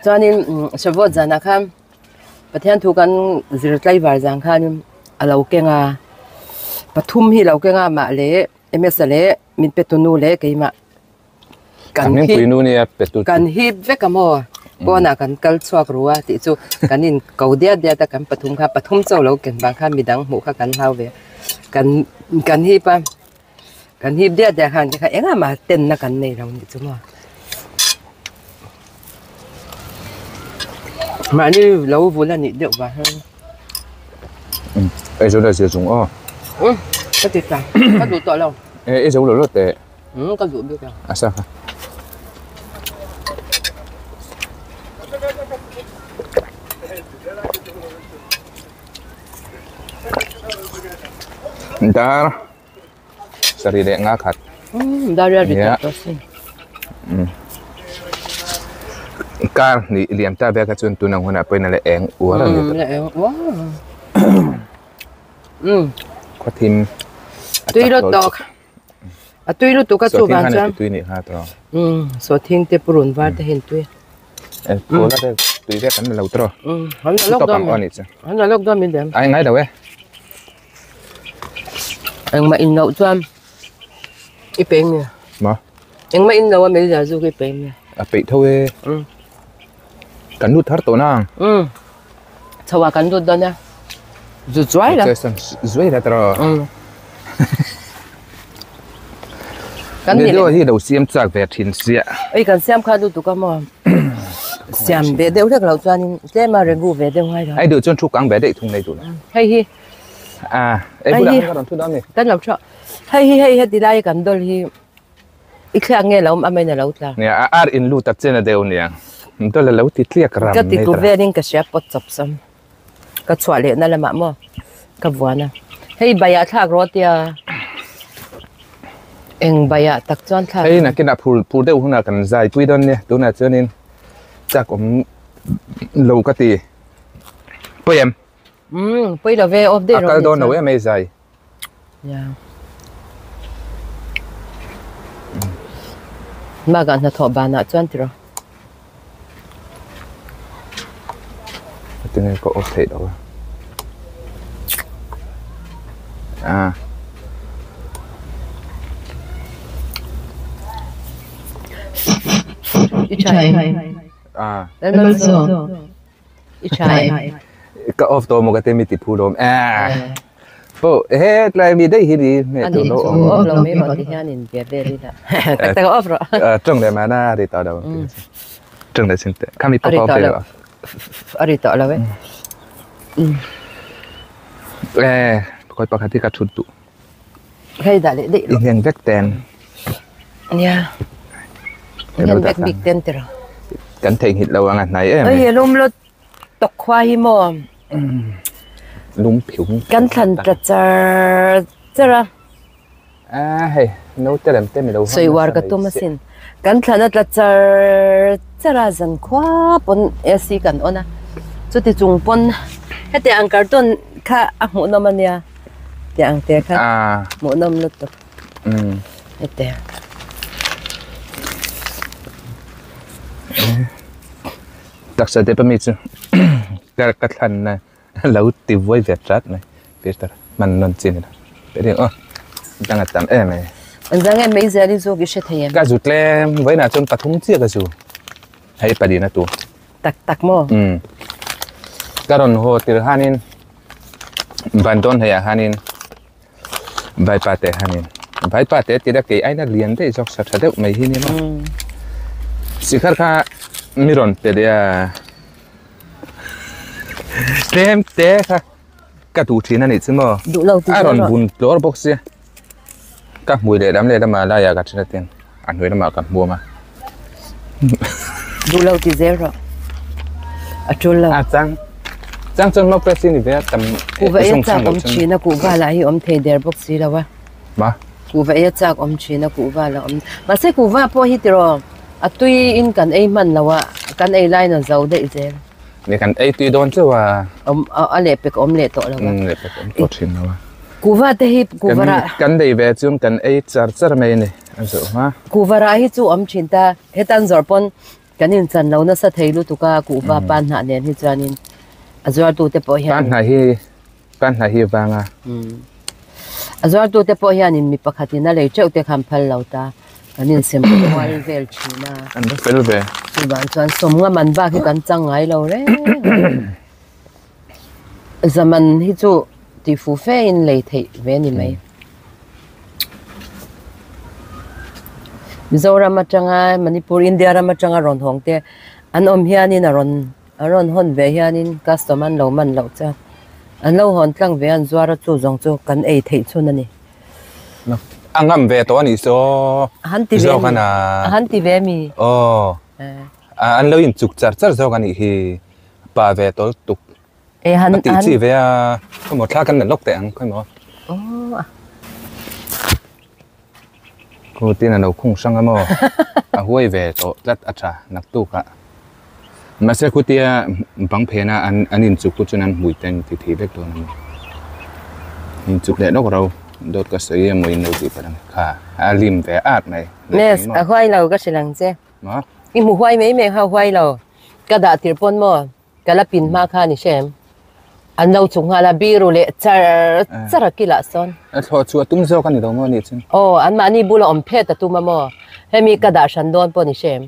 S1: chuanin Shavuot zanah khan Pathian thu kan zir tlaivar zan khanin a lo keng a pathum hi a lo keng a mah leh Emesa leh min pe tu nu leh keimah.
S2: Kan hip
S1: kan hip vek a maw pawnah kan kal chhuak ru a tih chu kan in ko diat diat a kan pathum kha pathum chaw lo ken vang khan midang hmuh kha kan hlau ve kan kan hip a kan hip diat diat khan tikhan engah mah ten na kan nei lo nih chu maw mahni lo vul a nih deuh vang hian
S2: ei zo la zir chung aw
S1: ka ti ta ka duh tawh lo
S2: ei zo lo lo teh.
S1: Um ka duh bik a.
S2: A sa kha. Dar sarih leh nga khat.
S1: Um dar ria ri tawh tawh sin.
S2: Um kar hnih liam ta vel kha chuan tun ang hunah pawhin a la eng uar a ni.
S1: Um la eng uar. Um
S2: khaw thim a
S1: tui rawt tawk. A tui lutuk a chu vang chuan.
S2: Tui nih kha tawh.
S1: Um sawhthing te purun var te hian tui.
S2: Kawla te tui vek an lo tawh.
S1: Um an la lawk dawn mi. An la lawk dawn mi lem.
S2: Ai ngai lo e.
S1: Engmah in loh chuan i pe nge.
S2: Ma.
S1: Engmah in lo a mei zia zu i pe nge.
S2: A peih tho e.
S1: Um.
S2: Kan lut har tawh nang.
S1: Um. Chho ah kan lut dawn a. Zu zuai la.
S2: Zuai la tawh.
S1: Um. Kan ni
S2: Video hi lo siam chak ve thin sia.
S1: Oi kan siam kha lutuk a maw. Siam ve deuh hlek lo chuanin tlem a regu ve deuh ngai lo.
S2: Ai duh chuan thu kang ve daih thung nei tur.
S1: Hei hi.
S2: À, ei bulah khan ka rawn thu dawn ni.
S1: Kan lo tha. Hei hi hei heti lai kan dawl hi i thliak nge lo awm amain a lo tla.
S2: Nia a ar in lut a chen a deuh nia. Dawl a lo ti tliak ram
S1: Ka ti tlu velin ka hria pawt chawp sam. Ka chhuah lehna lamah maw ka vuan a. Hei baiah thlak rawh tia eng baiah tak chuan thlak.
S2: Hei nakinah phur phur deuh hunah kan zai pui dawn nia. Tunah chuanin chak awm lo ka ti. Pawi em?
S1: Umm pawi lo ve off daih
S2: rawh. A kal dawn lo em ei zai.
S1: Ya. Bakah hnathawh banah chuan tiraw.
S2: Tinge ka off theih loh a. Ah.
S1: I tha em?
S2: Ah.
S1: Lalmalsawm. I tha em?
S2: Ka off tawh maw ka ti mi ti phu lawm eh. Po he tlai mi daih hi ni hmeh tur lo awm.
S1: Off lo mai rawh ti hian in bia vel ila. Tak tak off rawh.
S2: Tawng leh mahna a ri tawh lo. Tawng leh sin te. Khami pawh ka off ve lo.
S1: A ri tawh lo e.
S2: Eh khawi pakhat hi ka thut duh.
S1: Hei dah leh daih
S2: rawh. I ngeng vek ten.
S1: Nia. Ngeng vek bik ten tiraw.
S2: Kan theihnghilh lo ang a hnai em.
S1: Oi lum lut tok khua hi maw.
S2: Lum phiung.
S1: Kan thlan tla char char a.
S2: A hei naute lem te mi lo.
S1: Sawi uar ka tum asin. Kan thlan a tla char char a zan khua pawn AC kan on a. Chuti chung pawn heti ang cartoon kha a hmuhnawm a nia. Tih ang te kha hmuhnawm lutuk. Heti.
S2: Taksa te pawh mi chu ka thlan na lo ti vuai ve tlat mai Peter hman nawn chin ila pe ding aw dang a tam em mai.
S1: An zang em mai zel i zawk i hre thei em?
S2: Ka zu tlem vawiinah chuan pathum chiah ka zu hei palina tur.
S1: Tak tak maw?
S2: Umm ka rawn haw tir hanin ban dawn hleiah hanin vaipa te hanin vaipa te tira kei aina lian daih zawk sa tha deuh mai hi ni maw sikhar kha mi rawn pe leh a. Tlem te kha ka duh thin a nih chu maw
S1: Duh lo tih
S2: a rawn
S1: rawh.
S2: bun tlawr bawk sia ka hmui leh lam leh lamah laiah ka then a tin a hnuai lamah ka hmuam a
S1: Duh lo tih zel rawh a tul lo.
S2: A chang chang chuan mau press hi ni ve a tam
S1: Kuhva ei a chak awm thin a kuhva lah hi awm thei der bawk si lo a.
S2: Ma
S1: Kuhva ei a chak awm thin a kuhva lah awm mahse kuhva pawh hi tiraw. A tui in kan ei hman lo a, kan ei laiin a zo daih zel.
S2: Ni kan ei tui dawn chauh a.
S1: Awm a leh pek awm leh tawh lo a.
S2: Leh pek awm tawh thin lo a.
S1: Kuhva te hi kuhva rah.
S2: Kan nei ve chuan kan ei char char mai a ni a zawh hma.
S1: Kuhva rah hi chu awm thin ta, hetan zawrh pawn kan inchan lo nasa thei lutuk a kuhva pan hnah nen hi chuanin a zuartute pawh hian.
S2: Pan hnah hi pan hnah hi vang a.
S1: A zuartute pawh hianin mi pakhatin a lei teuh te khan phal lo ta kan insem kual vel thin a.
S2: An va fel ve.
S1: Chuvang chuan sawmnga man bak hi kan chang ngai lo reng. Zaman hi chu tih fuh fe in lei theih ve ni mai. Mizoram atanga Manipur India ram atanga rawn hawng te an awm hianin a rawn a rawn hawn ve hianin customer an lo man loh chuan an lo hawn tlang ve a an zuar a chu zawng chu kan ei theih chhun a ni.
S2: A ngam ve tawh a nih saw
S1: Han ti ve
S2: zawk
S1: mi
S2: a na.
S1: Han ti ve mi.
S2: Aw an lo inchuk char char zawk a nih hi pa ve tawl tuk.
S1: E han
S2: A tih chi ve a, khawimaw thla kan la lawk teh ang khawimaw.
S1: Aw.
S2: Khu tin a lo khung hrang a maw? A huai ve tawh tlat a tha naktuk ah. Mahse khutia bang phen a an an inchuk chu chuan an hmui te an ti thei vek dawn a maw? Inchuk leh lawk ro dawt ka sawi emaw in lo tih palh ang kha a lim ve at mai.
S1: Miss, a huai lo ka hrilh ang che.
S2: Maw?
S1: I hmu huai mai mai kha huai lo. Ka dah tir pawn maw? Ka la pin hma kha ni hrem. An lo chuk nghal a, biru leh char char a kilah sawn.
S2: A thlawh chu a tum zawk a ni lo maw ni chin?
S1: Aw, anmahni bula awm phet a tum a maw? Hemi ka dah hran dawn pawh ni hrem.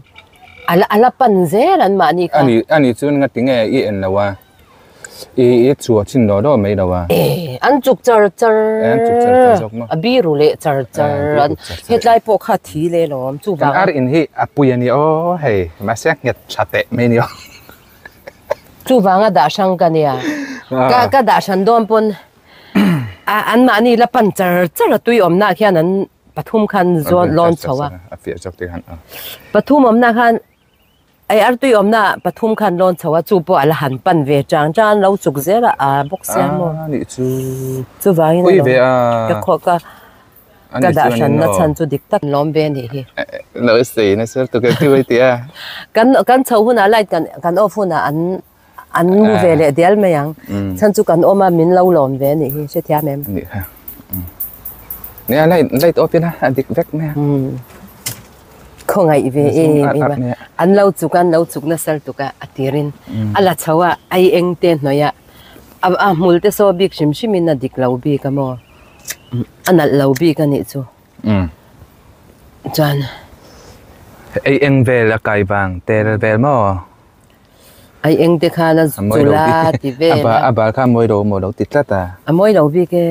S1: A la a la pan zel anmahni kha.
S2: Ani ani chuan nga tinge i en lo a, i i chhuah chin law law mai lo a.
S1: E, an chuk char char.
S2: E, an chuk char char zawk maw?
S1: A biru leh char char.
S2: A biru char char.
S1: Hetlai pawh kha thi leh lawm, chuvang.
S2: Kan ar in hi a pui a ni aw hei, mahse a nghet tha teh mai a ni aw.
S1: Chuvanga dah hrang ka nia. Ka ka dah hran dawn pawn a anmahni la pan char char a tui awmna khian an pathum khan zawn lawn chho a.
S2: A fiah zawk te khan a.
S1: Pathum awmna khan ei ar tui awmna pathum khan lawn chho a chu pawh a la han pan ve chang chang lo chuk zel a a bawk sia maw.
S2: A nih chu.
S1: Chuvangin
S2: Pui ve a.
S1: Ka khaw ka Ka dah hranna chhan chu dik tak lawm ve a nih hi.
S2: Lo sei na sir tu ke ti wei tia.
S1: Kan kan chho hunah light kan kan off hunah an an mu ve leh dial mai ang. Chhan chu kan awm a min lo lawm ve a nih hi hrethiam em.
S2: Nih kha. Nia light light off ila a dik vek mai a.
S1: Khawngaih ve em em a. An lo chuk a an lo chuk nasal tuk a a tirin a la chho a ai eng te hnuaih a a hmul te saw bik hrim hrim in a dik lo bik a maw. A nalh lo bik a nih chu. Chuan.
S2: Ei eng vel a kai vang tel vel maw?
S1: Ei eng te khan a chula ti vel
S2: a. A bal kha a mawi lo maw lo ti tlat a.
S1: A mawi lo bik e.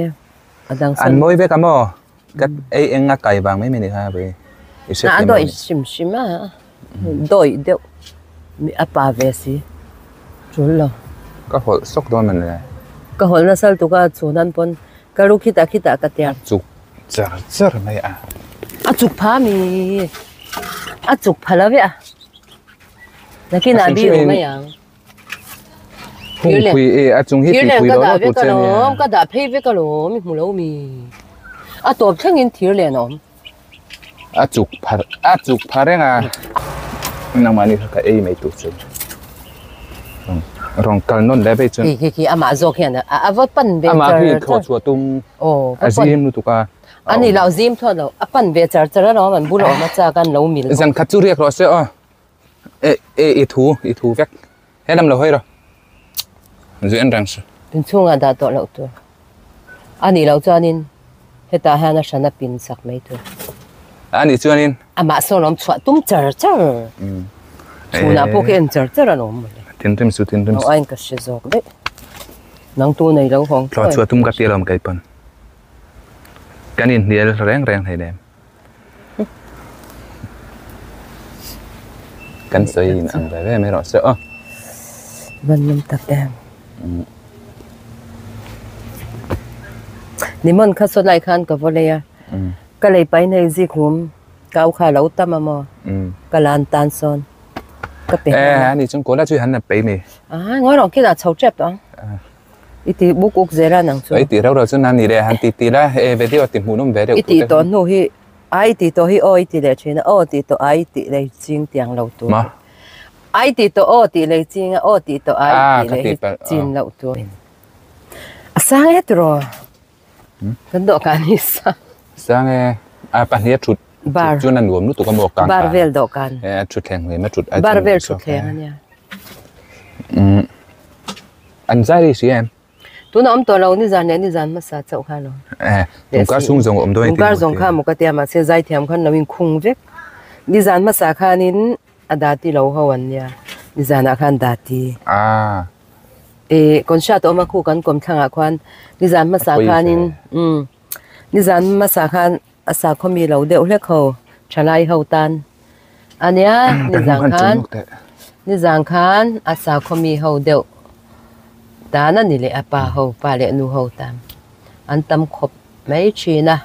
S1: A dang
S2: sawn. An mawi vek a maw? Ka ei eng a kai vang mai mai ni kha ve.
S1: I hre thiam a ni. A dawih hrim hrim a. Dawih deuh. A pa ve si. Tul lo.
S2: Ka hawlh sawk dawn man le.
S1: Ka hawlh nasal tuk a chhun an pawn ka lu khitah khitah ka tia.
S2: A chuk char char mai a.
S1: A chuk pha mi. A chuk pha lo ve a. Nakinah biru mai ang.
S2: Hung pui e a chung hi ti pui lo lo tur che nia.
S1: Ka dah phei vek alawm i hmu lo mi. A tawp thlengin thir len a awm.
S2: A chuk phar a chuk phar reng a. Nangmahni kha ka ei mai tur chu. Rawn kal nawn leh vei chuan.
S1: Khi khi khi amah zawk hian a a va pan ve char char.
S2: Amah khi thaw chhuah tum a zim lutuk a.
S1: Ani lo zim thawt lo a pan ve char char alawm an bul awm a chak an lo mil bawk.
S2: Zan khat chu riak rawh se aw. E e i thu i thu vek. He lam lo hawi rawh. Zui en reng suh.
S1: Inchhungah dah tawh loh tur. A nih loh chuanin hetah hian a hran a pin sak mai tur.
S2: A nih chuanin.
S1: Amah sawn awm chhuah tum char char. Chhunah pawh khi en char char an awm mawle.
S2: Thinrim suh thinrim suh.
S1: Lo ain ka hre zawk daih. Nang tu nei lo hawng
S2: thuai. Chhuah tum ka ti alawm kei pawn. Kan inhnial reng reng hleinem. Kan sawi in ang ve ve mai rawh se aw.
S1: Van nawm tak em. Nimon kha saw lai khan ka vaw lei a. Ka lei pain hei zikhum kau kha lo tam a maw. Ka lan tan sawn ka pe
S2: nghal a. Eh ani chung kawla chu han la pei mai.
S1: A ngawi rawh khilah chho tep tawh ang. I ti buk uk zel a nang chu.
S2: I ti reuh reuh chu nan ni le han ti ti la e video ti hmuh nawm ve deuh
S1: I tih tawh hnu hi. Ai tih tawh hi aw i ti leh thin a, aw tih tawh ai tih lei ching tiang lo tur.
S2: Ma.
S1: Ai tih tawh aw tih lei ching a, aw tih tawh ai tih lei hi chin loh tur. A sang e tiraw? Kan dawhkan hi sang.
S2: Sang e, a pahnih a thut.
S1: Bar.
S2: Chuan a nuam lutuk a maw kang.
S1: Bar vel dawhkan.
S2: E thutthleng hle ma thut.
S1: Bar vel thutthleng a nia.
S2: An zai ri si em?
S1: Tuna awm tawh lo nizan leh nizan hmasa chauh kha lo.
S2: Eh, tungkar sung zawng awm dawn
S1: Tungkar zawng kha maw ka tia mahse zaithiam khan lo inkhung vek. Nizan hmasa khanin a dati lo ho an nia. Nizanah khan dati.
S2: Ah.
S1: Eh, concert awm a khu kan kawm thlangah khuan nizan hmasa khanin um nizan hmasa khan a sakhaw mi lo deuh hlek ho thalai ho tan ania nizan khan nizan khan a sakhaw mi ho deuh tan a ni leh a pa ho pa leh nu ho tan an tam khawp mai thin a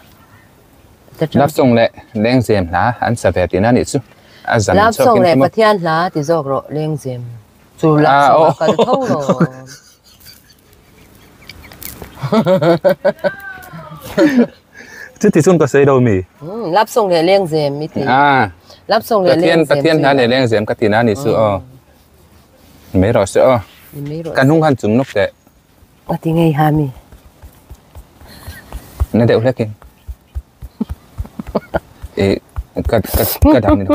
S2: Love song leh lengzem hla an sa ve tihna anih chu a zan
S1: Love song leh Pathian hla ti zawk rawh lengzem chu love song a kal tho lo.
S2: Chuti chuan ka sawi lo mi?
S1: Lap sawng leh lengzem i ti. Lap sawng leh lengzem.
S2: Pathian hna leh lengzem ka ti na ni chu aw. Mai rawh se aw. Ka hnung khan chum nawk teh.
S1: A ti ngei ha mi.
S2: Na deuh hlek in. E ka ka ka dang ni.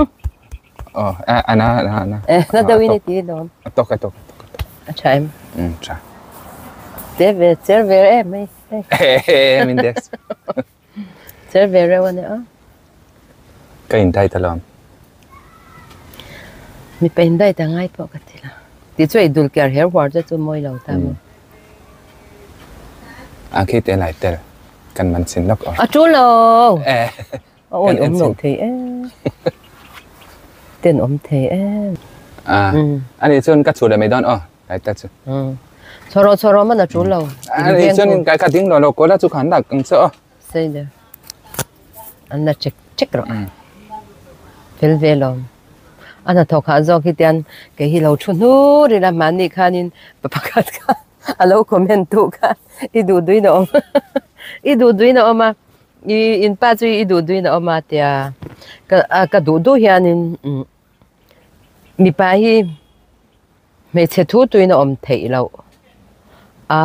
S2: Aw a na a na.
S1: Eh na deuh in i ti lawm.
S2: A tawk a tawk.
S1: A tha em?
S2: Um tha.
S1: Te ve cher ve em mai.
S2: Min dex.
S1: Cher ve reuh a nia.
S2: Ka in dai ta lawm.
S1: Mipa in dai ta ngai pawh ka ti la. Ti chu ei dul ker her huar te chu mawi lo ta maw.
S2: A khi te lai tel kan man chin lawk aw.
S1: A tul lo.
S2: Eh.
S1: A awi awm loh thei em. Ten awm thei em.
S2: A ani chuan ka chhu leh mai dawn aw lai tel chu.
S1: Chhawraw chhawraw man a tul lo.
S2: Ani chuan kai kha ding lo lo kawl a chu khan dak ang che aw.
S1: Sei der. An la chek chek rawh. Fel ve lawm. A hnathawk hah zawk hi tian kei hi lo thu hnur ila mahni khanin pa pakhat kha a lo comment duh kha i duh duin a awm i duh duin a awm a i in pa chu i duh duin a awm a tia ka ka duh duh hianin mipa hi hmeichhe thu tuin a awm theih loh a.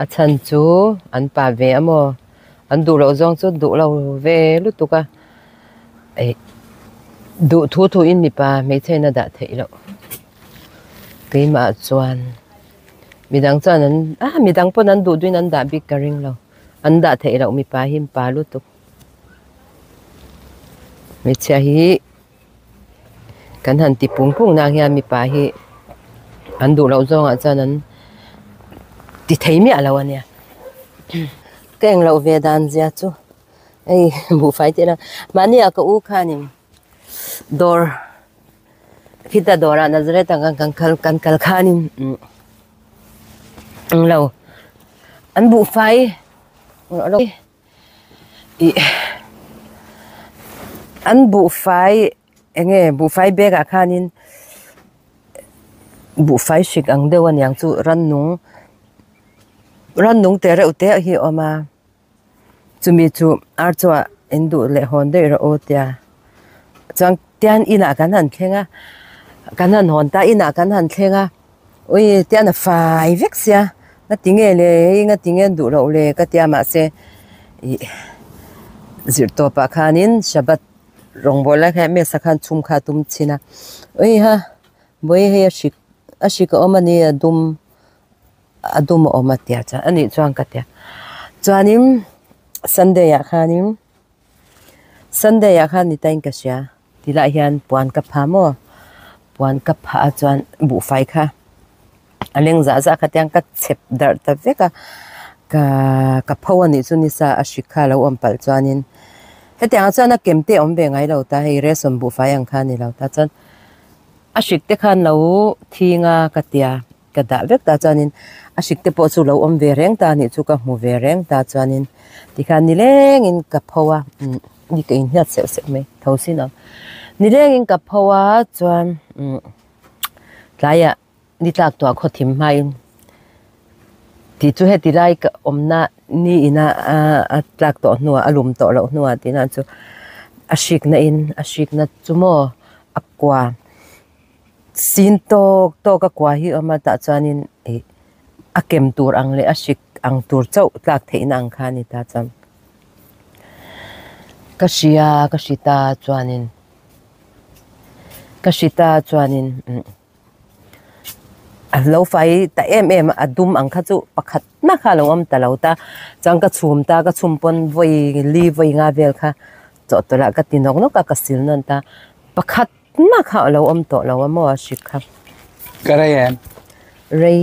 S1: A chhan chu an pa ve a maw? An duh loh zawng chu duh lo ve lutuk a, eh duh thu thu in mipa hmeichhe in a dah theih loh. Keimah chuan midang chuan an ah midang pawn an duh duhin an dah bik ka ring lo, an dah theih loh mipa hi pa lutuk. Hmeichhia hi Kan han ti pung pung nak hian mipa hi an duh loh zawngah chuan an ti thei miah lo a nia. Ka eng loh ve dan zia chu hei buhfai tih ila mahni ah ka u khanin dawr khita dawrah Nazareth ah kan kal kan kal khanin eng lo an buhfai Ih an buhfai eng nge buhfai bag ah khanin buhfai hrik ang deuh aniang chu rannung rannung te reuh te hi a awm a chumi chu ar chuah in duh leh hawn daih rawh u tia chuan tian inah kan han thleng a kan han hawn ta inah kan han thleng a. Ui tian a fai vek sia nga ti nge le hei nga ti nge an duh loh le ka tia mahse ih zirh tawp ah khanin shabbat rawngbawl lai khan mesa khan chhum kha a tum chhin a ui ha vawi hei a hrik a hrik a awm a ni a dum a dum a awm a tia chuan anih chuan ka tia chuanin sunday ah khanin sunday ah khan ni tain ka hria. Tilai hian puan ka pha maw puan ka phah a chuan buhfai kha a leng zah zah kha tiang ka chep darh ta vek a ka ka pho a nih chu nisa a hrik kha a lo awm palh chuanin hetiang ah chuan a kem te a awm ve ngai lo ta hei ration buhfai ang kha a ni lo ta chuan a hrik te khan lo thing a ka tia ka dah vek ta chuanin a hrik te pawh chu lo awm ve reng ta a nih chu ka hmu ve reng ta chuanin tikhan nilengin ka pho a ni ka inhniat seuh seuh mai tho sin ang nilengin ka pho a chuan umm tlaiah ni tlak tuah khaw thim hmain. Tih chu heti lai ka awmna ni ina a tlak tawh hnuah a lum tawh loh hnuah tihna chu a hrikna in a hrikna chu maw a kua sin tawk tawk a kua hi a awm a tah chuanin ih a kem tur ang leh a hrik ang tur chauh tlak theihna ang kha a ni ta chuan ka hria ka hri ta chuanin ka hri ta chuanin umm. A lo fai ta em em a a dum ang kha chu pakhat na kha a lo awm ta lo ta chuan ka chhum ta ka chhum pawn vawi li vawi nga vel kha chawhtawlh ah ka ti nawk nawk a ka sil nawn ta pakhat na kha a lo awm tawh lo a maw a hrik kha.
S2: Ka rei em?
S1: Rei.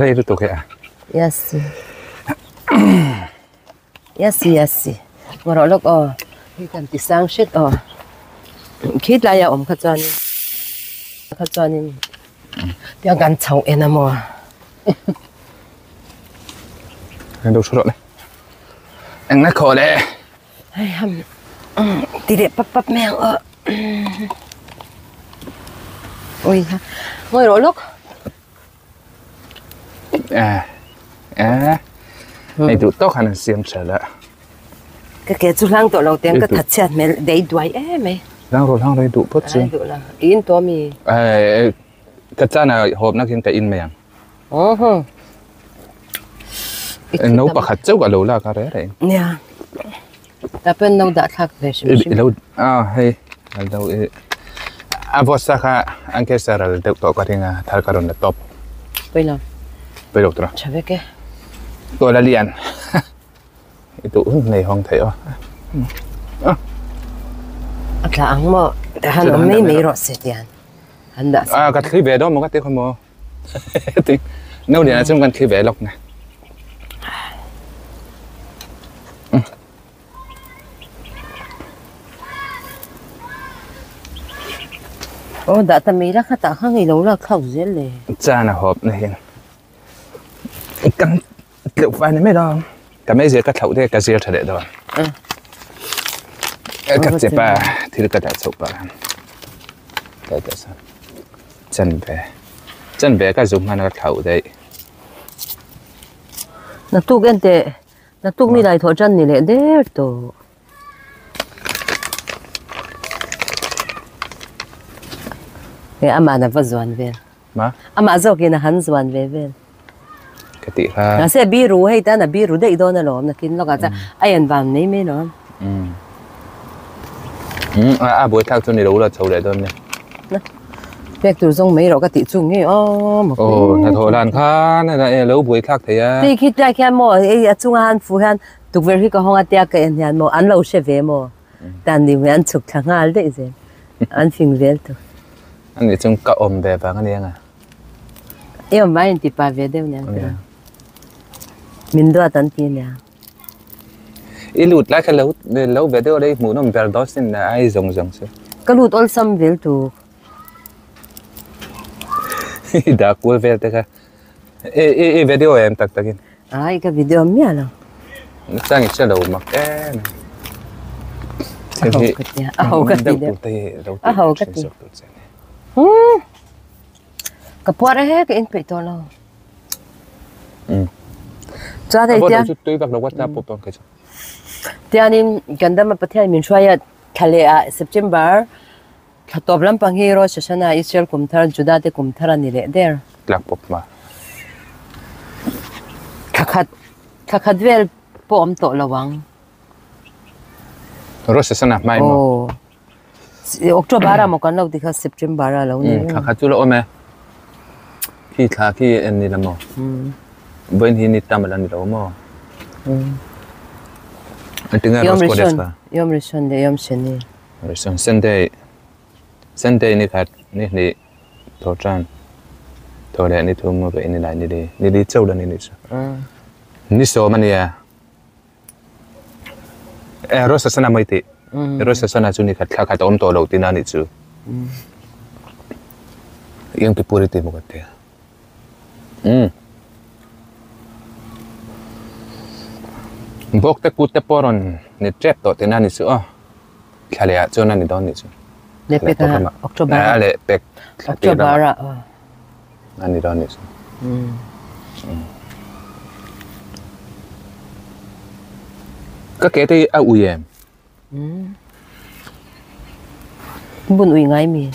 S2: Rei lutuk e a.
S1: Yes. Yes yes. Ngarawh lawk aw. Hei kan ti sang hret aw. Khi tlai a awm kha chuanin kha chuanin tiang kan chho en a maw.
S2: Kan do thu rawh le. Eng na khaw le.
S1: Hei ham ti leh pap pap mai ang aw. Ui ha. Ngawi rawh lawk.
S2: Eh eh hei duh tawk han siam tha la.
S1: Ka ke chu hlang tawh lo teng ka that chhiat hmel dei duai em mai.
S2: Hlang rawh hlang rawh i duh phawt chu.
S1: Ai duh lo. I in tawh ami?
S2: Eh ka chan ah hawp na khin ka in mai ang.
S1: Aww.
S2: No pakhat chauh ka lo lak a reh reh.
S1: Nia. Tapen no dah thlak ve hrim hrim.
S2: I lo ah hei al do i a vawt kha an ke sa ral deuh tawh ka ring a thar ka rawn la tawp.
S1: Pawilo.
S2: Pawilo tura.
S1: Tha vek e.
S2: Tual a lian. I duh hun nei hawng thei aw.
S1: A tla ang maw? Ta han awm mai mai rawh se tian. Han dah
S2: sa. Ah ka thli ve dawn maw ka ti khaw maw. Ti no lian ah chuan kan thli ve lawk na.
S1: Aw dah ta mai la kha tah kha ngei lo lak thlak zel le.
S2: Chan a hawp na hian kan tleuh fai ni mai lo. Ka mei zir ka thlauh te ka zir tha leh dawn. Ka chep a thil ka dah chhoh pah ka dah sa chan ve chan ve ka zu hman a ka thlauh daih.
S1: Naktuk en teh Naktuk mi lai thawh tan ni leh der tawh. He amah na va zuan vel.
S2: Ma?
S1: Amah zawkin a han zuan ve vel.
S2: Ka tih kha.
S1: Mahse biru hei tan a biru daih dawn alawm nakin lawkah chuan a en van mai mai lawm.
S2: Um a buaithlak chu ni lo la chho leh dawn nia.
S1: Pek tur zawng mai rawh ka tih chu nge aw
S2: maw. Aw hnathawh dan khan a lo buai thlak thei a.
S1: Tui khi tlai khian maw hei a chunga han fu hian tukverh hi ka hawng a tia ka en hian maw an lo hre ve maw tan ni hmel an chhuk thla nghal daih zel an fing vel tur.
S2: Ani chung ka awm ve vang ania nga.
S1: I awm vai inti pa ve deuh nia. Min duat an ti nia.
S2: I lut lai kha lo lo ve deuh a lei hmuh nawm ber dawn sin na ai zawng zawng chu.
S1: Ka lut awlsam vel tur.
S2: I dah kual vel te kha. I i i video em tak takin.
S1: Ai ka video miah lo.
S2: Chang i hre lo mak em.
S1: A ho ka ti a ho ka ti deuh. A ho ka ti. Hmm. Ka puar e ka in peih tawh lo. Chuan hei tiang
S2: tui vak lo WhatsApp pawh pawh kei chu.
S1: Tianin kan dama Pathian min hruai a thla leh ah September thla tawp lampang hi Rosh Hashanah Israel kum thar Judah te kum thar a ni leh der.
S2: Tlak pawp ma.
S1: Thla khat thla khat vel pawh awm tawh lo ang.
S2: Rosh Hashanah hmai maw?
S1: Aw. October a maw kan lo ti kha September a lo ni.
S2: Thla khat chu la awm e. Khi thla khi en ni la maw? Vawiin hi ni tam a la ni lo maw? Engtin nge
S1: Yom
S2: Rosh Kodesh
S1: Rishon,
S2: kha?
S1: Yom Rishon leh Yom Sheni.
S2: Rishon, Sunday, Sunday ni khat, ni hnih, thaw tan, thaw leh ni thum vawiin ni lai ni li, ni li chauh la ni ni chu. Ni sawm a nia. Eh, Rosh Hashanah mai tih. Rosh Hashanah chu ni khat thla khat a awm tawh lo tihna a nih chu. Yom Kippur i ti maw ka ti. Umm. Bawk te kut te pawh rawn ni tep tawh tihna a nih chu aw. Thla leh ah chuan a ni dawn nih chu.
S1: Leh pek ah October
S2: ah. Leh pek
S1: thla tir lamah. October ah.
S2: A ni dawn nih chu. Ka ke te a ui em?
S1: Bun ui ngai mi?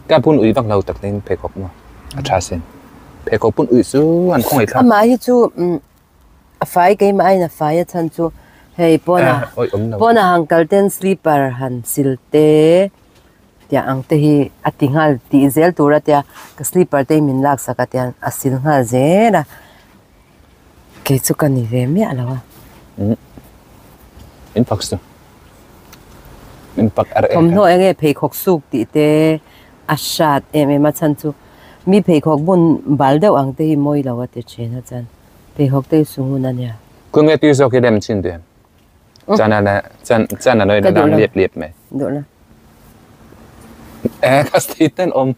S2: Ka bun ui vak lo tak in pheikhawk maw a tha sin. Pheikhawk bun ui chu an khawngaih thlak.
S1: Amah hi chu a fai keimah aiin a fai a chhan chu hei pawnah pawnah han kal ten slipper han sil te tiang ang te hi a ti nghal tih zel tur a tia ka slipper te hi min laksak a tiang a sil nghal zel a. Kei chu ka ni ve miah lo a.
S2: In pak su. In pak ar
S1: e. Thawmhnaw eng nge pheikhawk suk tih te a hrat em em a chhan chu mi pheikhawk bun bal deuh ang te hi mawi lo a ti thin a chuan pheikhawk te hi su ngun a nia.
S2: Khaw nge tui zawk hi rem chin duh em? Chan a chan chan a nawi na lang liap liap mai.
S1: Duh lo.
S2: Eh ka statement awm.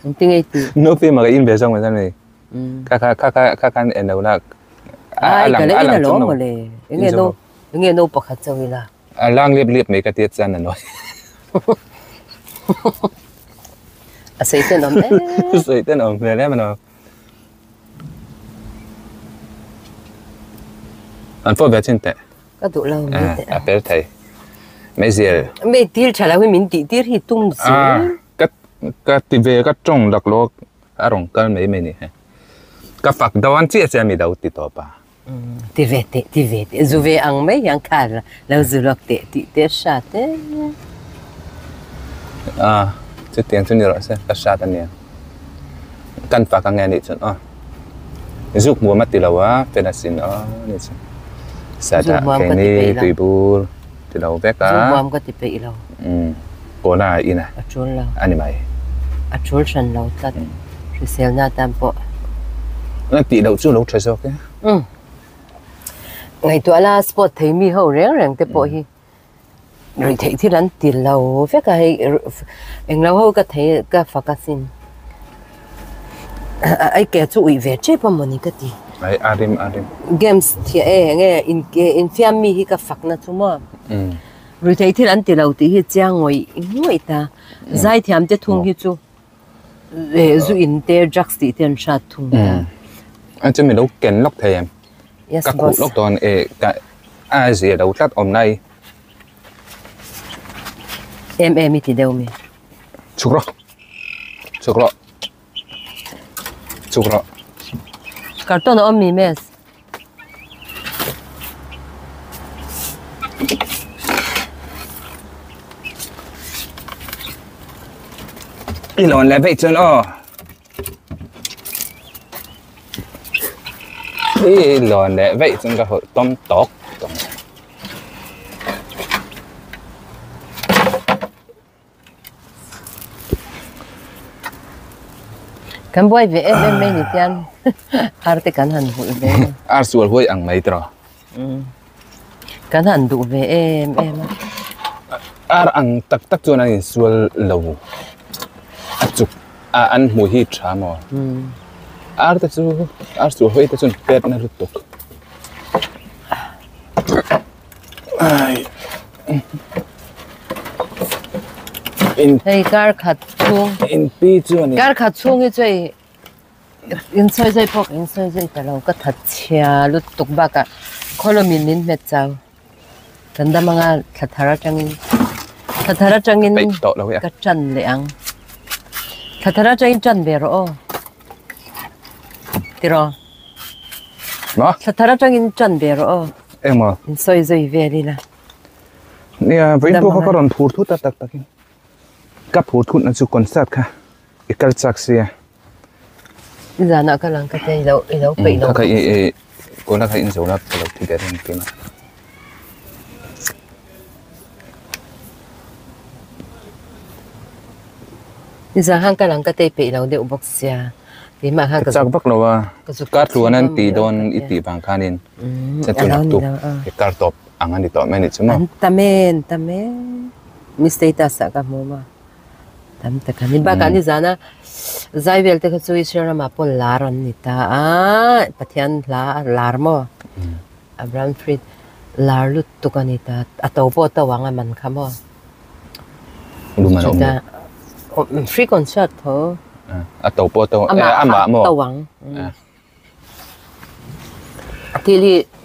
S1: Engtin nge i tih?
S2: Nu pi maka in ve zawk mai chuan Kha kha kha kha kha khan en lo la.
S1: Ai ka la in alawm mawle. Enge no enge no pakhat chauh ila.
S2: A lang liap liap mai ka tia chuan a nawi.
S1: A sawi ten awm em.
S2: Sawi ten awm hmel em ano. An pawh ve chin teh.
S1: Ka duh lo mai teh.
S2: A pel thei. Meizial.
S1: Mei tir tha lo hi min tih tir hi tum zel.
S2: Ka ka ti ve ka tawng lak lawk a rawn kal mai mai ni he. Ka fak dawn chiah chiah mi lo ti tawp a.
S1: Ti ve teh ti ve teh zu ve ang mai hian kha lo zu lawk teh tih te hrat e.
S2: A chutiang chu ni rawh se ka hrat ania. Kan fak ange anih chuan aw. Zuk hmuam a ti lo a fel asin aw ni chu. Sada keini tuibur ti lo vek a.
S1: Zuk hmuam ka ti peih lo.
S2: Umm Kawla a in a.
S1: A tul lo.
S2: A ni mai.
S1: A tul hran lo tlat. Hriselna atan pawh.
S2: A tih loh chu lo tha zawk e.
S1: Umm. Ngaihtuah la sport thei mi ho reng reng te pawh hi ruih theih thil an ti lo vek a hei englo ho ka thei ka fak asin. Ai ke chu uih ve tep a mawni ka ti.
S2: Ai a rim a rim.
S1: Games thiah e enge infiam mi hi ka fak na chu maw.
S2: Umm.
S1: Ruihtheih thil an ti lo tih hi chiang ngawih ngawih ta. Zaithiam te thung hi chu zu in te drugs tih te an hrat thung ta.
S2: A chu mi lo ken lawk thei em?
S1: Yes
S2: Ka khuh lawk dawn e ka a zia lo tlat awm lai.
S1: Em em i ti deuh mi.
S2: Chhuk rawh. Chhuk rawh. Chhuk rawh.
S1: Carton a awm mi mes.
S2: I lawn leh veih chuan aw. I lawn leh veih chuan ka hawlh tawm tawk tawk.
S1: Kan buai ve em em mai ni tian ar te kan han hmuh ve.
S2: Ar sual huai ang mai tiraw.
S1: Kan han duh ve em em a.
S2: Ar ang tak tak chuan an insual lo. A chuk a an hmuh hi tha maw. Ar te chu ar sual huai te chuan pet na lutuk. Ai. In
S1: Hei kar khat chhung.
S2: In pi chu ani.
S1: Kar khat chhung hi chu hei in sawi zai pawh in sawi zai ta lo ka that chhia lutuk bakah khawlawmin min hmet chau. Kan dam anga thla thar atangin thla thar atangin ka tan leh ang. Thla thar atangin tan ve rawh aw. Tiraw.
S2: Ma?
S1: Thla thar atangin tan ve rawh aw.
S2: Engmaw?
S1: In sawi zui vel ila.
S2: Nia, vawiin pawh kha ka rawn phur thut a tak takin. Ka phur thut na chu concert kha i kal chak sia.
S1: Nizanah ka lang ka tia i lo i lo peih lo.
S2: Kha kha i i kawla kha in zo la ka lo thi der ang tuna.
S1: Nizan khan ka lang ka tia i peih lo deuh bawk sia. Keimah khan
S2: ka chak vak lo a. Kar tluan an tih dawn i tih vang khanin chuan tunah tuk i kar tawp ang a ni tawh mai a nih chu maw.
S1: An tam e an tam e mi status ah ka hmu maw tam tak a ni bakah nizana zai vel te kha chu Israel ramah pawh lar an ni ta a Pathian hla a lar maw Abraham Fried lar lutuk a ni ta a to pawh a to ang a man kha maw.
S2: Luman a awm lo.
S1: Free concert tho.
S2: A to pawh a to amah maw.
S1: A to ang. Thil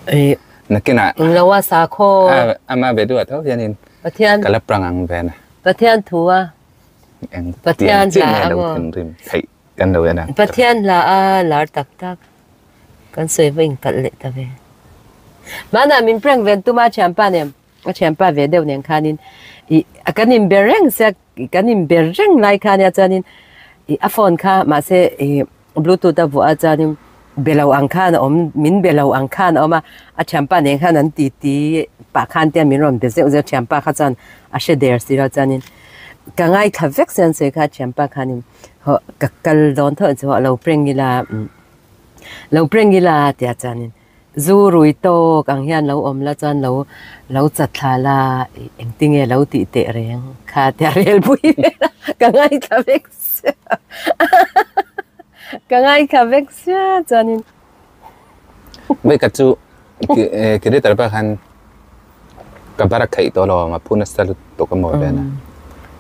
S1: hi.
S2: Nakinah
S1: Englo a sakhaw.
S2: Ama ve duh a tho hianin
S1: Pathian
S2: ka la prang ang ve na.
S1: Pathian thu a.
S2: Eng
S1: Pathian
S2: tiang chiah
S1: hla
S2: nge
S1: a
S2: lo
S1: maw?
S2: thinrim theih kan lo en a.
S1: Pathian hla a lar tak tak kan sawi va inkalh leh ta ve. Hmanah min prank ven tum a thianpa nen a thianpa ve deuh nen khanin ih kan inbe reng sia kan inbe reng lai kha nia chuanin ih a phone kha mahse ih bluetooth a vuah a chuanin be lo ang khan a awm min be lo ang khan a awm a a thianpa nen khan an ti ti pah khan te min rawn be zeuh zeuh thianpa kha chuan a hre der si lo chuanin ka ngaithla vek sia an sawi kha thianpa khanin hawh ka kal dawn tho chu a lo prank ila lo prank ila tia chuanin Zu rui tawk ang hian lo awm la chuan lo lo chat thla la engtinge lo tih teh reng kha tia rel pui vel a ka ngaithla vek sia ka ngaithla vek sia chuanin.
S2: Vei ka chu Kiritar pa khan ka bar a kheih tawh lo a phu nasa lutuk a maw vel a.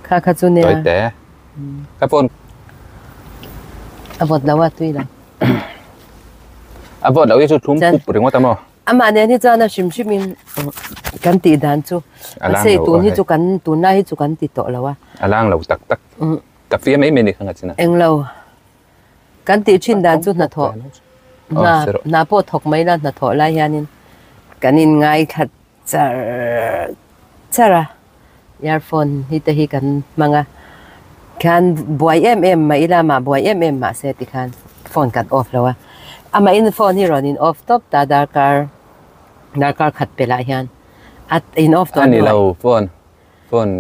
S1: Kha kha chu nia.
S2: Tawi te. Ka phone.
S1: A vawt lo a tui lo.
S2: A vawt loh hi chu thlum pup ringawt a maw?
S1: Amah nen hi chuan a hrim hrim in kan tih dan chu mahse tun hi chu kan tunlai hi chu kan ti tawh lo a.
S2: A lang lo tak tak. Ka fia mai mai ni kha nga chin a.
S1: Englo. Kan tih thin dan chu hnathawh hna hna pawh thawk mai la hnathawh lai hianin kan in ngaithla char char a. Earphone hi te hi kan hmang a, khan buai em em mah ila mah buai em em mahse tikhan phone kan off lo a, amahin phone hi rawn in off tawp ta darkar darkar khat pelh ah hian a in off tawh
S2: A ni lo phone phone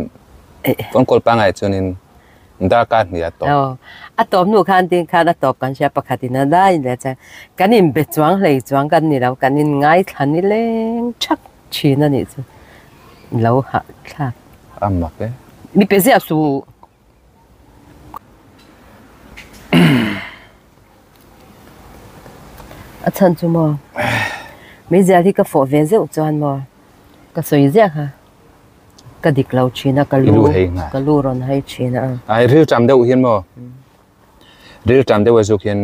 S2: phone call pangai chuanin darkar hnih a tawp.
S1: Aw a tawp hnu khan tin khan a tawp kan hria pakhat in a dai leh chuan kan in be chuang hlei chuang kan ni lo kan in ngaithla ni leng thak. Thin a nih chu lo hah thlak.
S2: A mak e.
S1: Mi pe ziah su. A chhan chu maw? Meizial hi ka fawh ve zeuh chuan maw? Ka sawi ziah kha. Ka dik lo thin a, ka lu ka lu rawn hai thin a.
S2: Ai ril tam deuh hian maw? Ril tam deuh a zuk hian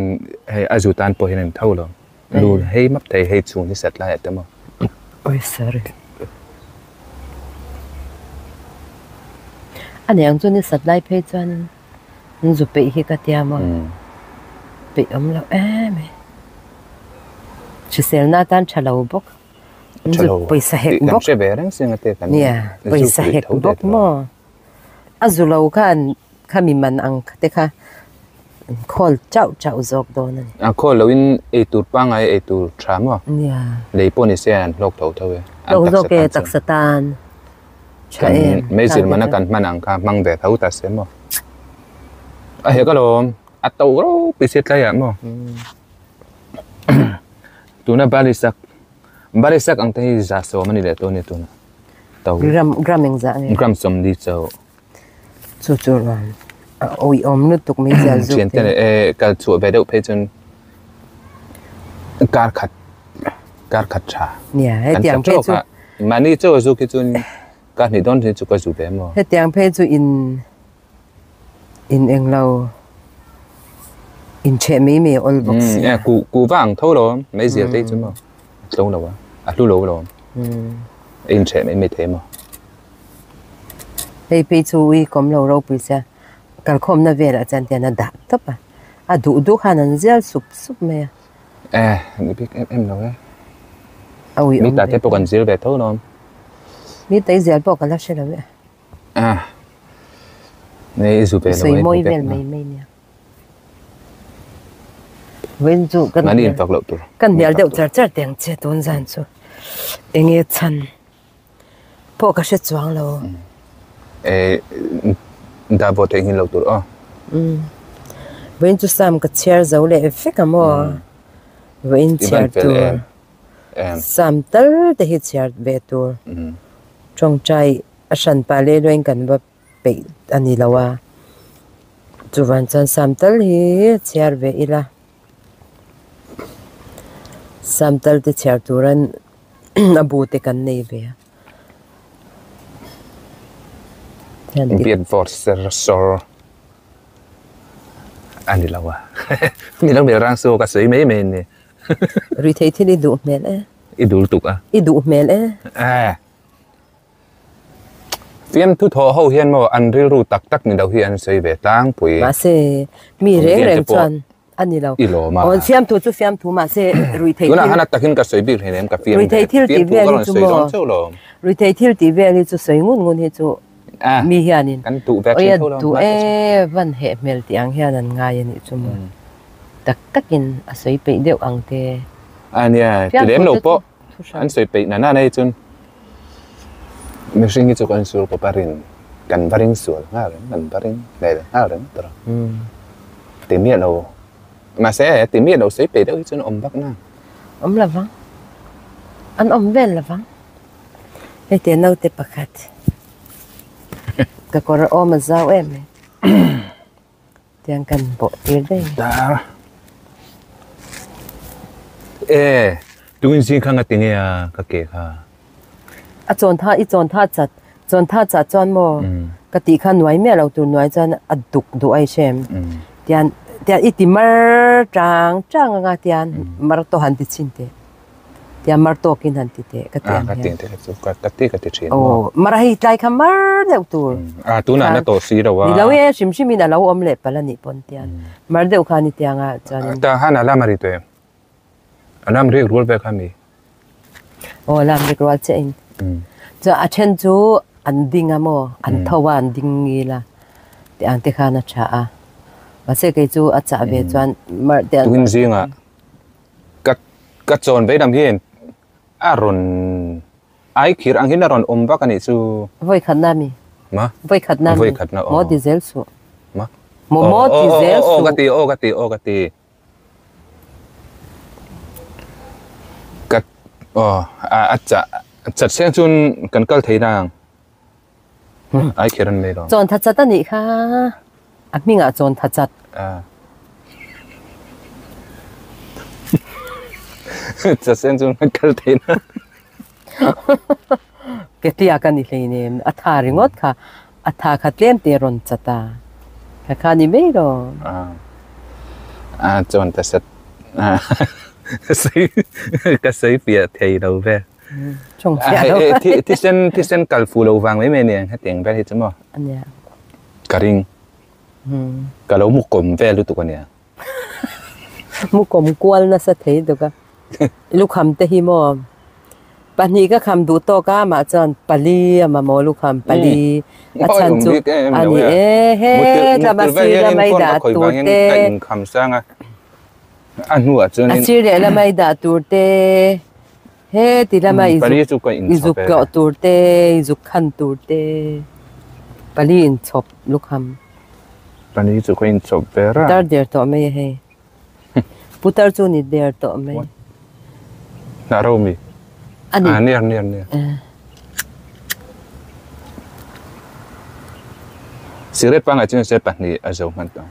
S2: hei a zu tan pawh hian an tho lo. Lu hei map thei hei chhung hi sat lai a tam a.
S1: Oi sorry. A nih ang chu ni sat lai phei chuan an zu peih hi ka tia maw. Peih awm loh em e. Hriselna atan tha lo bawk. An zu pawisa hek bawk.
S2: Kan hre ve reng singa te kan.
S1: Nia, pawisa hek bawk maw. A zu lo khan kha mi man ang te kha khawl chauh chauh zawk dawn a ni.
S2: A khawl lo in ei tur pangngai ei tur tha maw?
S1: Nia.
S2: Lei pawh ni se an hlawk tho tho e.
S1: Hlawk zawk e taksa tan tha em.
S2: Meizil mana kan hman ang kha hmang ve tho ta se maw? A hek alawm a to ropui si tlai ah maw? Tuna balisak balisak ang te hi za sawm a ni leh tawh a ni tuna. To.
S1: Gram gram engzah nge?
S2: Gram sawmli chauh.
S1: Chu chu rawn a awihawm lutuk mai zial zuk
S2: te. Thiante eh kal chhuah ve deuh phei chuan kar khat kar khat tha.
S1: Nia hetiang phei chu
S2: mahni chaw a zuk hi chuan kar hnih dawn hi chu ka zu ve maw.
S1: Hetiang phei chu in in englo in cheh mai mai a awl bawk sia.
S2: Ku ku vang tho lo mai zial te hi chu maw a tlo lo a a hlu lo lo in cheh mai mai thei maw.
S1: Hei phei chu ui kawm lo ropui sia kalkhawmna velah chuan tian a dah tawp a, a duh duh khan an zial sup sup mai a.
S2: Eh, ni bik em em lo e.
S1: A ui awm ve.
S2: Mita te pawh kan zir ve tho lawm.
S1: Mita i zial pawh ka la hre lo e.
S2: Ah, nei i zu ve lo e.
S1: Sawi mawi vel mai mai nia. Vawiin chu kan
S2: Mahni in fak loh tur.
S1: Kan hnial deuh char char teng che tun zan chu. Enge chhan. Pawh ka hre chuang lo.
S2: Eh, da bo theih nghin lo tur aw.
S1: Vawiin chu Sam ka chhiar zo leh vek a maw? Vawiin chhiar tur. Sam tal te hi chhiar ve tur. Tawngtai a hran pah leh luain kan va peih a ni lo a. Chuvan chuan Sam tal hi chhiar ve ila. Sam tal te chhiar turan a bu te kan nei ve a.
S2: Beat vawt ser sawr a ni lo a. Ni lo hmel rang chu ka sawi mai mai a ni.
S1: Rui thei thil i duh hmel e.
S2: I dul tuk a.
S1: I duh hmel e.
S2: Eh. Fiamthu thawh ho hian maw an rilru tak tak ni lo hi an sawi ve tlangpui.
S1: Mahse mi reng reng chuan a ni lo.
S2: I lawm a.
S1: Aw fiamthu chu fiamthu mahse ruihtheih
S2: thil. Tunah han a takin ka sawi bik hleinem ka fiam ve.
S1: Ruihtheih thil tih vel hi chu maw. Ruihtheih thil tih vel hi chu sawi ngun ngun hi chu mi hianin.
S2: Kan duh ve thin tho lo.
S1: Duh e van heh hmel tih ang hian an ngai a nih chu maw. Tak takin a sawi peih deuh ang te.
S2: A nia ti lem lo pawh an sawi peih na na nei chun mihring hi chu kan sur kawp a rin kan va ring sual nghal reng kan va ring hlel nghal reng tawh ti miah lo mahse ti miah lo sawi peih deuh hi chuan awm vak na.
S1: Awm lo vang an awm vel lo vang hei te naute pakhat ka kawr awm a zau em mai. Tiang kan bawh tir daih.
S2: Dar. E, tuin zing kha ngati nge a ka ke kha.
S1: A chawn tha i chawn tha chat chawn tha chat chuan maw ka tih kha nuai miah lo tur nuai chuan a duk duh ai hrem. Tian tian i ti mar chang chang anga tian mar tawh han ti chhin teh. Tia mar tawkin han ti teh ka ti ang
S2: hian. Ka ti ka ti ka ti thin.
S1: Aw, mar hei tlai kha mar deuh tur.
S2: A tunah na tawh si lo a.
S1: Ni lo e, hrim hrim in a lo awm leh palh a nih pawn tian. Mar deuh kha ni tiang a chuanin.
S2: Ta han a lam a ri tawh em? A lam rik rual ve kha mi?
S1: Aw, lam rik rual chiah in. Chuan a then chu an ding a maw, an tho a an ding ngil a tih ang te khan a tha a. Mahse kei chu a chah ve chuan mar te an.
S2: Tukin zingah Ka ka chawn vei lam hian a rawn ai khir ang hian a rawn awm vak a nih chu.
S1: Vawi khatna mi?
S2: Ma?
S1: Vawi khatna mi?
S2: Vawi khatna aw.
S1: Maw ti zel suh.
S2: Ma?
S1: Maw maw ti zel suh.
S2: Aw ka ti aw ka ti aw ka ti. Ka aw a chah chat seng chun kan kal thei nang. Ai khir an nei lo.
S1: Chawn tha chat a nih kha. A hmingah chawn tha chat.
S2: Chat sen chu kan kal thei na.
S1: Ketia ka ni hlei nem. A tha ringawt kha. A tha kha tlem te rawn chat a. Kha kha ni mai lo.
S2: A chawn tha chat. Ka sawi piah thei lo ve. Thisen thisen kal fu lo vang mai mai aniang hetiang vel hi chu maw ka ring ka lo mu kawm vel lutuk ania
S1: mu kawm kual nasa thei dawk a lukham te hi maw pahnih ka kham duh tawk a mah chuan pali a mamawh lukham pali a chhan chu ani e he tlama sir a mai dah tur te
S2: a hnuah chuanin
S1: a sir lehlam a i dah tur te He ti lama i zuk i zuk tlawh tur te, i zuk khan tur te, pali inchhawp lukham.
S2: Pali chu ka inchhawp ve ra.
S1: Putar der tawh mai a hei. Putar chu ni der tawh mai.
S2: Hnah ro mi?
S1: A ni.
S2: Ah nia nia nia. Cigarette pangngai chu nise pahnih a zo hman tawh.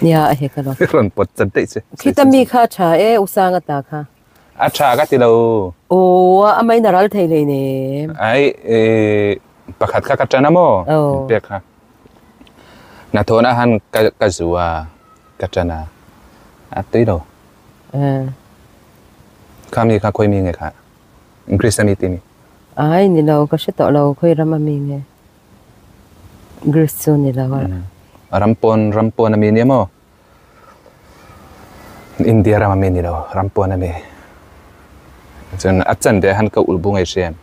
S1: Nia a hek alawm.
S2: Rawn pawt chat daih che.
S1: Khita mi kha a tha e Usanga ta kha.
S2: A tha ka ti lo.
S1: Aw a main a ral thei hlei nem.
S2: Ai e pakhat kha ka tan a maw?
S1: Aw.
S2: Pek kha. Hnathawhna han ka ka zu a ka tan a. A tui lo. Kha mi kha khawi mi nge kha? Greece a mi ti mi?
S1: Ai ni lo ka hre tawh lo khawi ram a mi nge. Greece chu ni lo a.
S2: Ram pawn ram pawn a mi nia maw? India ram a mi ni lo ram pawn a mi. Chuan a chan ve han ka ul bu ngei hriam.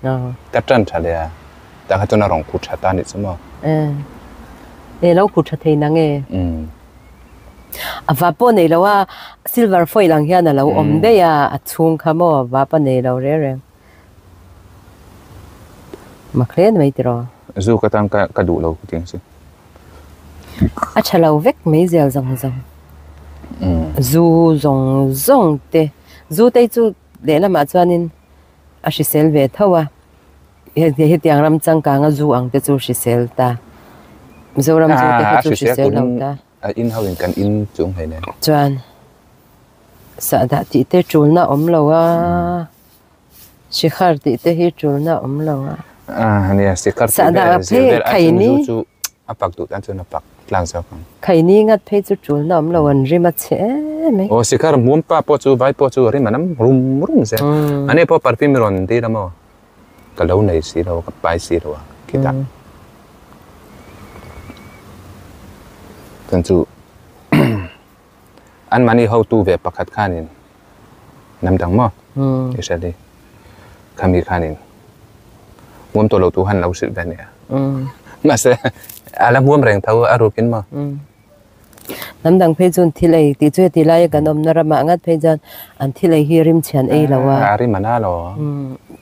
S2: Ka tan tha le a. Ta kha chuan a rawng khu tha ta ni chu maw?
S1: E lo khu tha thei na nge? A va pawh nei lo a silver foil ang hian a lo awm daih a a chhung kha maw va pa nei lo reng reng. Mak hle mai tiraw.
S2: Zu ka tan ka duh lo tiang si.
S1: A tha lo vek mai zel zawng zawng. Zu zawng zawng te. Zu te chu lehlamah chuanin a hrisel ve tho a. Hetiang ram changkanga zu ang te chu hrisel ta. Mizoram zu te kha chu hrisel lo ta.
S2: A in ho in kan in chung hei nen.
S1: Chuan sahdah tih te tulna awm lo a. Sikhar tih te hi tulna awm lo a.
S2: Ah nia sikhar tih vel zir vel ai chuan zu chu a pak duh tan chuan a pak tlang zawk ang.
S1: Khaini ngat phei chu tulna awm lo an rim a chhe mai.
S2: Aw sikar hmuam pa pawh chu vai pawh chu rim a nam rum rum zel. Ani pawh perfume rawn dil a maw? Ka lo nei si lo, ka pai si lo a khitah. Chuan chu anmahni hotu ve pakhat khanin hnam dang maw i hre li khami khanin hmuam tawh lo tu han lo hrilh ve a nia. Mahse a la hmuam reng tho a rukin maw?
S1: Hnam dang phei chuan thil ei tih chu heti laia kan awmna ramah ngat phei chuan an thil ei hi rim chhian ei lo a.
S2: A rim a na lo.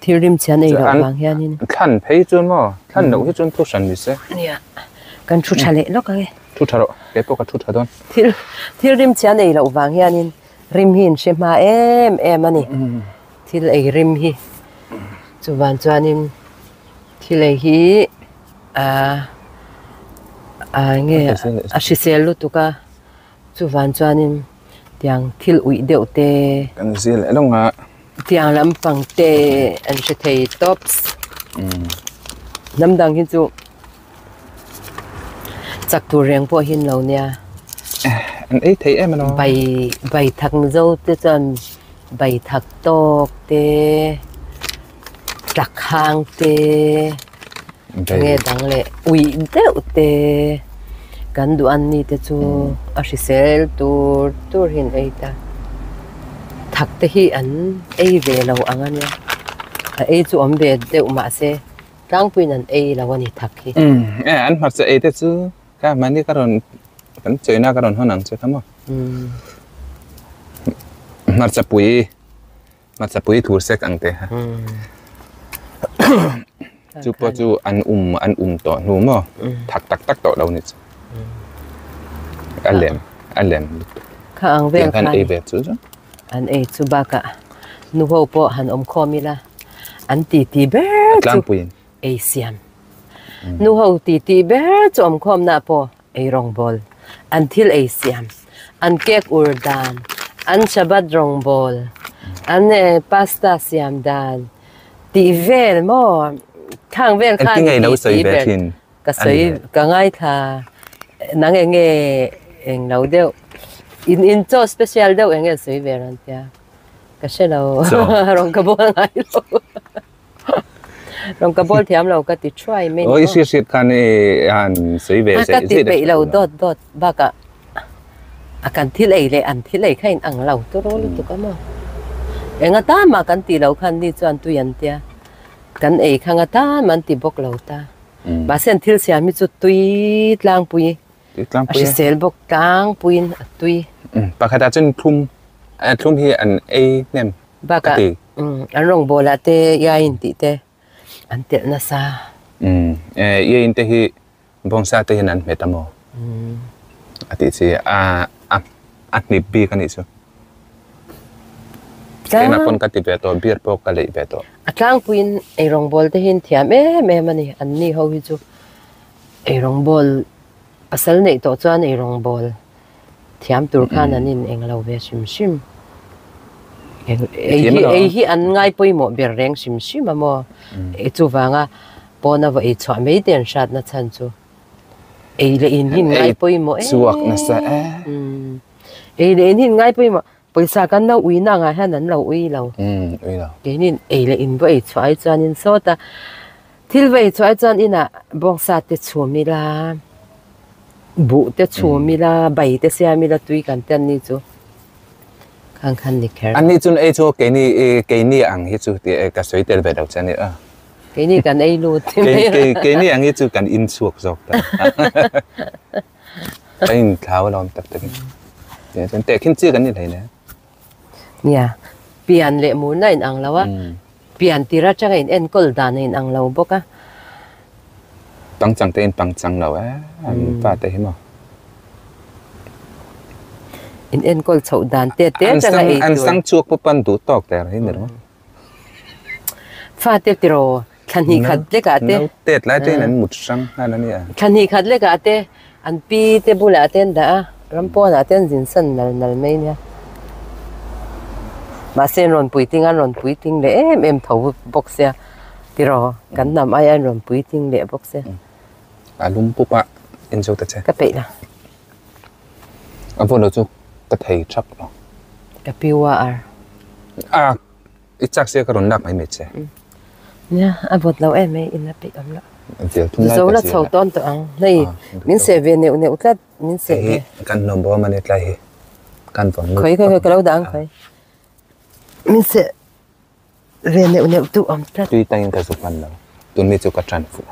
S1: Thil rim chhian ei loh vang hianin.
S2: Thlan phei chuan maw? Thlan loh hi chuan thu hran ni se.
S1: Nia, kan thu tha leh lawk ang e.
S2: Thu tha rawh, kei pawh ka thu tha dawn.
S1: Thil thil rim chhian ei loh vang hianin rim hi in hre hma em em a ni. Thil ei rim hi chuvan chuanin thil ei hi Ahh ahh nge a hrisel lutuk a chuvan chuanin tiang thil uih deuh te
S2: kan zir leh lawng a
S1: tiang lampang te an hre thei tawps hnam dang hi chu chak tur reng pawh hi an lo nia
S2: an ei thei em alo
S1: bai bai thak mizo te chuan bai thak tawk te. Tlak hang te nge dang leh uih deuh te kan duh an ni te chu a hrisel tur tur hi an ei ta. Thak te hi an ei ve lo ang a nia, a ei chu awm ve deuh mahse tlangpuiin an ei lo a ni thak hi.
S2: E an hmarcha ei te chu ka mahni ka rawn kan chawina ka rawn hawn ang che kha maw. Hmarcha pui. Hmasa pui thur sek ang te ha. Chu pawh chu an um an um tawh hnu maw thak tak tak tawh lo ni chu. A lem a lem lutuk.
S1: Kha ang vel
S2: khan ei ve chu chu.
S1: An ei chu bakah nu ho pawh han awm khawm ila an ti ti ber chu ei siam. Nu ho ti ti ber chu awm khawm na pawh ei rawngbawl, an thil ei siam, an cake ur dan, an Shabbat rawngbawl, an pasta siam dan tih vel maw khang vel khan
S2: tih tih ber
S1: ka sawi ka ngaithla nang eng nge eng lo deuh in in chaw special deuh eng nge sawi ve rawn tia ka hre lo rawng ka bawl ngai lo. Rawng ka bawl thiam lo ka ti thuai mai ni
S2: maw? Aw i hriat hriat khan i han sawi ve
S1: zeh zeh. Ka ti peih lo dawt dawt bakah a kan thil ei leh an thil ei kha in ang lo turu lutuk a maw? Enga tan mah kan tih loh khan ni chuan tui an tia, kan ei kha nga tan mah an ti bawk lo ta. Mahse an thil siam hi chu tui tlangpui, a hrisel bawk tlangpuiin a tui.
S2: Pakhatah chuan thlum, thlum hi an ei hnem.
S1: Bakah an rawngbawlah te iaiin tih te an telh nasa.
S2: Iaiin te hi bawngsa te hian an hmet a maw? A tih chi a a hnip bik a nih chu. Keimah pawn ka ti ve tawh, beer pawh ka leih ve tawh.
S1: A tlangpuiin ei rawngbâwl te hi an thiam em em a ni. Anni ho hi chu ei rawngbâwl pasal neih tawh chuan ei rawngbâwl Thiam tur khan an in eng lo ve hrim hrim. Ei hi ei hi an ngai pawimawh ber reng hrim hrim a maw? E chuvanga pawna va ei chhuah mai te an hratna chhan chu ei leh in hin ngai pawimawh em.
S2: Chhuak nasa e.
S1: Ei leh in hin ngai pawimawh pawisa kan lo ui na angah hian an lo ui lo.
S2: Ui lo.
S1: Keinin ei leh in va ei chhuah ai chuanin sawta thil va ei chhuah ai chuan inah bawngsa te chhum ila. Buh te chhum ila, bai te siam ila tui kan ten ni chu khang khan ni kher.
S2: Ani chun ei chu keini keini ang hi chu tih ka sawi tel ve lo che a ni a.
S1: Keini kan ei lut.
S2: Keini ang hi chu kan in chhuak zawk ta. Kan in thlau alawm tak takin. Chuan tehkhin chi kan ni hlei nen.
S1: Nia, pian leh murna in ang lo a, pian tir atanga in enkawl dan a in ang lo bawk a.
S2: Pangchang te in pangchang lo e, an pa te hi maw.
S1: In enkawl chhoh dan te te atanga ei
S2: tur. An sang chhuak pawh pan duh tawk der hi ni lo.
S1: Fa te tiraw thla hnih khat lekah te.
S2: No tet lai te in an mut hrang nghal a nia.
S1: Thla hnih khat lekah te an pi te bulah te an dah a, ram pawnah te an zin san nal nal mai nia. Mahse an rawn puitling a, an rawn puitling leh em em tho bawk sia tiraw kan hnam aia an rawn puitling leh bawk sia.
S2: A lum pup a, en zo ta che.
S1: Ka peih la.
S2: A vawn lo chu. Ka thei thap lo.
S1: Ka piwa ar.
S2: A i chak sia ka rawn lak mai mai che.
S1: Nia a vawt lo em mai in a peih awm lo.
S2: Vel thum lai
S1: Zo la chho tawn tawh ang. Hei min seh ve neuh neuh tlat min seh ve.
S2: Kan hnawm bawm a ni tlai hi. Kan vawm
S1: lut. Khawi khawi ka lo dah ang khawi. Min seh ve neuh neuh tu awm tlat.
S2: Tui tangin ka zuk hman lo. Tun mi chu ka tan fuh.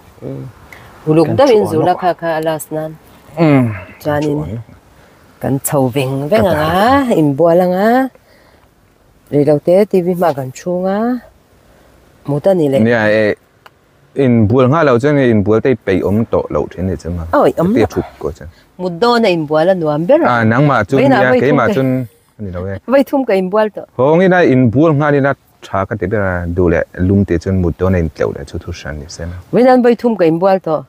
S1: Uluk deuhin zu la kha kha a last nan. Chuanin kan chho veng veng ang a, inbual ang a. Reilote TV hma kan chhung a, mut a ni leh.
S2: Nia e, inbual nghal loh chuan inbual te i peih awm tawh loh thin ni chuan.
S1: Awi awm
S2: loh. Thut ko chuan.
S1: Mut dawn a inbual a nuam ber.
S2: A nangmah chu nia keimah chuan a ni lo e.
S1: Vawi thum ka inbual tawh.
S2: Hawngin a inbual nghal ila tha ka ti ber a, duh leh lum tih chuan mut dawn a intleuh leh chu thu hran ni se na.
S1: Vawiin vawi thum ka inbual tawh.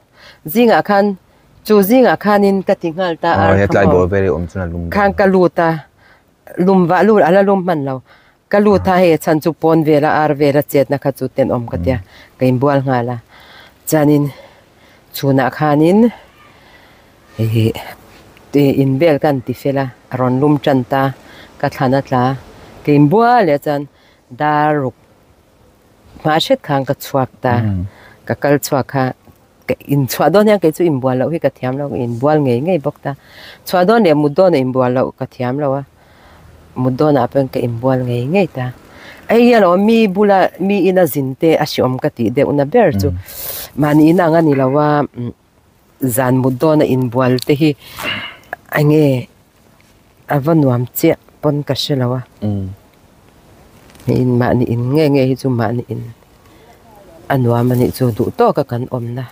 S1: Zingah khan chu zingah khanin ka ti nghal ta
S2: ar kha maw. Khan
S1: ka lut a. Lum vah lut a la lum hman lo. Ka lut a hei chhan chu pawn vel a ar vel a chetna kha chu tenawm ka tia ka inbual nghal a. Chuanin chhunah khanin hei in vel ka han ti fel a, a rawn lum tan ta, ka thlan a tla. Ka inbual leh chuan dar ruk hma hret khan ka chhuak ta, ka kal chhuak kha. Ka inchhuah dawn hian kei chu inbual loh hi ka thiam lo, ka inbual ngei ngei bawk ta. Chhuah dawn leh mut dawnah inbual loh ka thiam lo a, mut dawnah pawhin ka inbual ngei ngei ta. Hei hi alawm mi bula mi ina zin te a hreawm ka tih deuhna ber chu mahni in ang a ni lo a, zan mut dawna inbual te hi eng nge a va nuam chiah pawn ka hre lo a. In mahni in nge nge hi chu mahni in a nuam a nih chu duh tawk a kan awmna.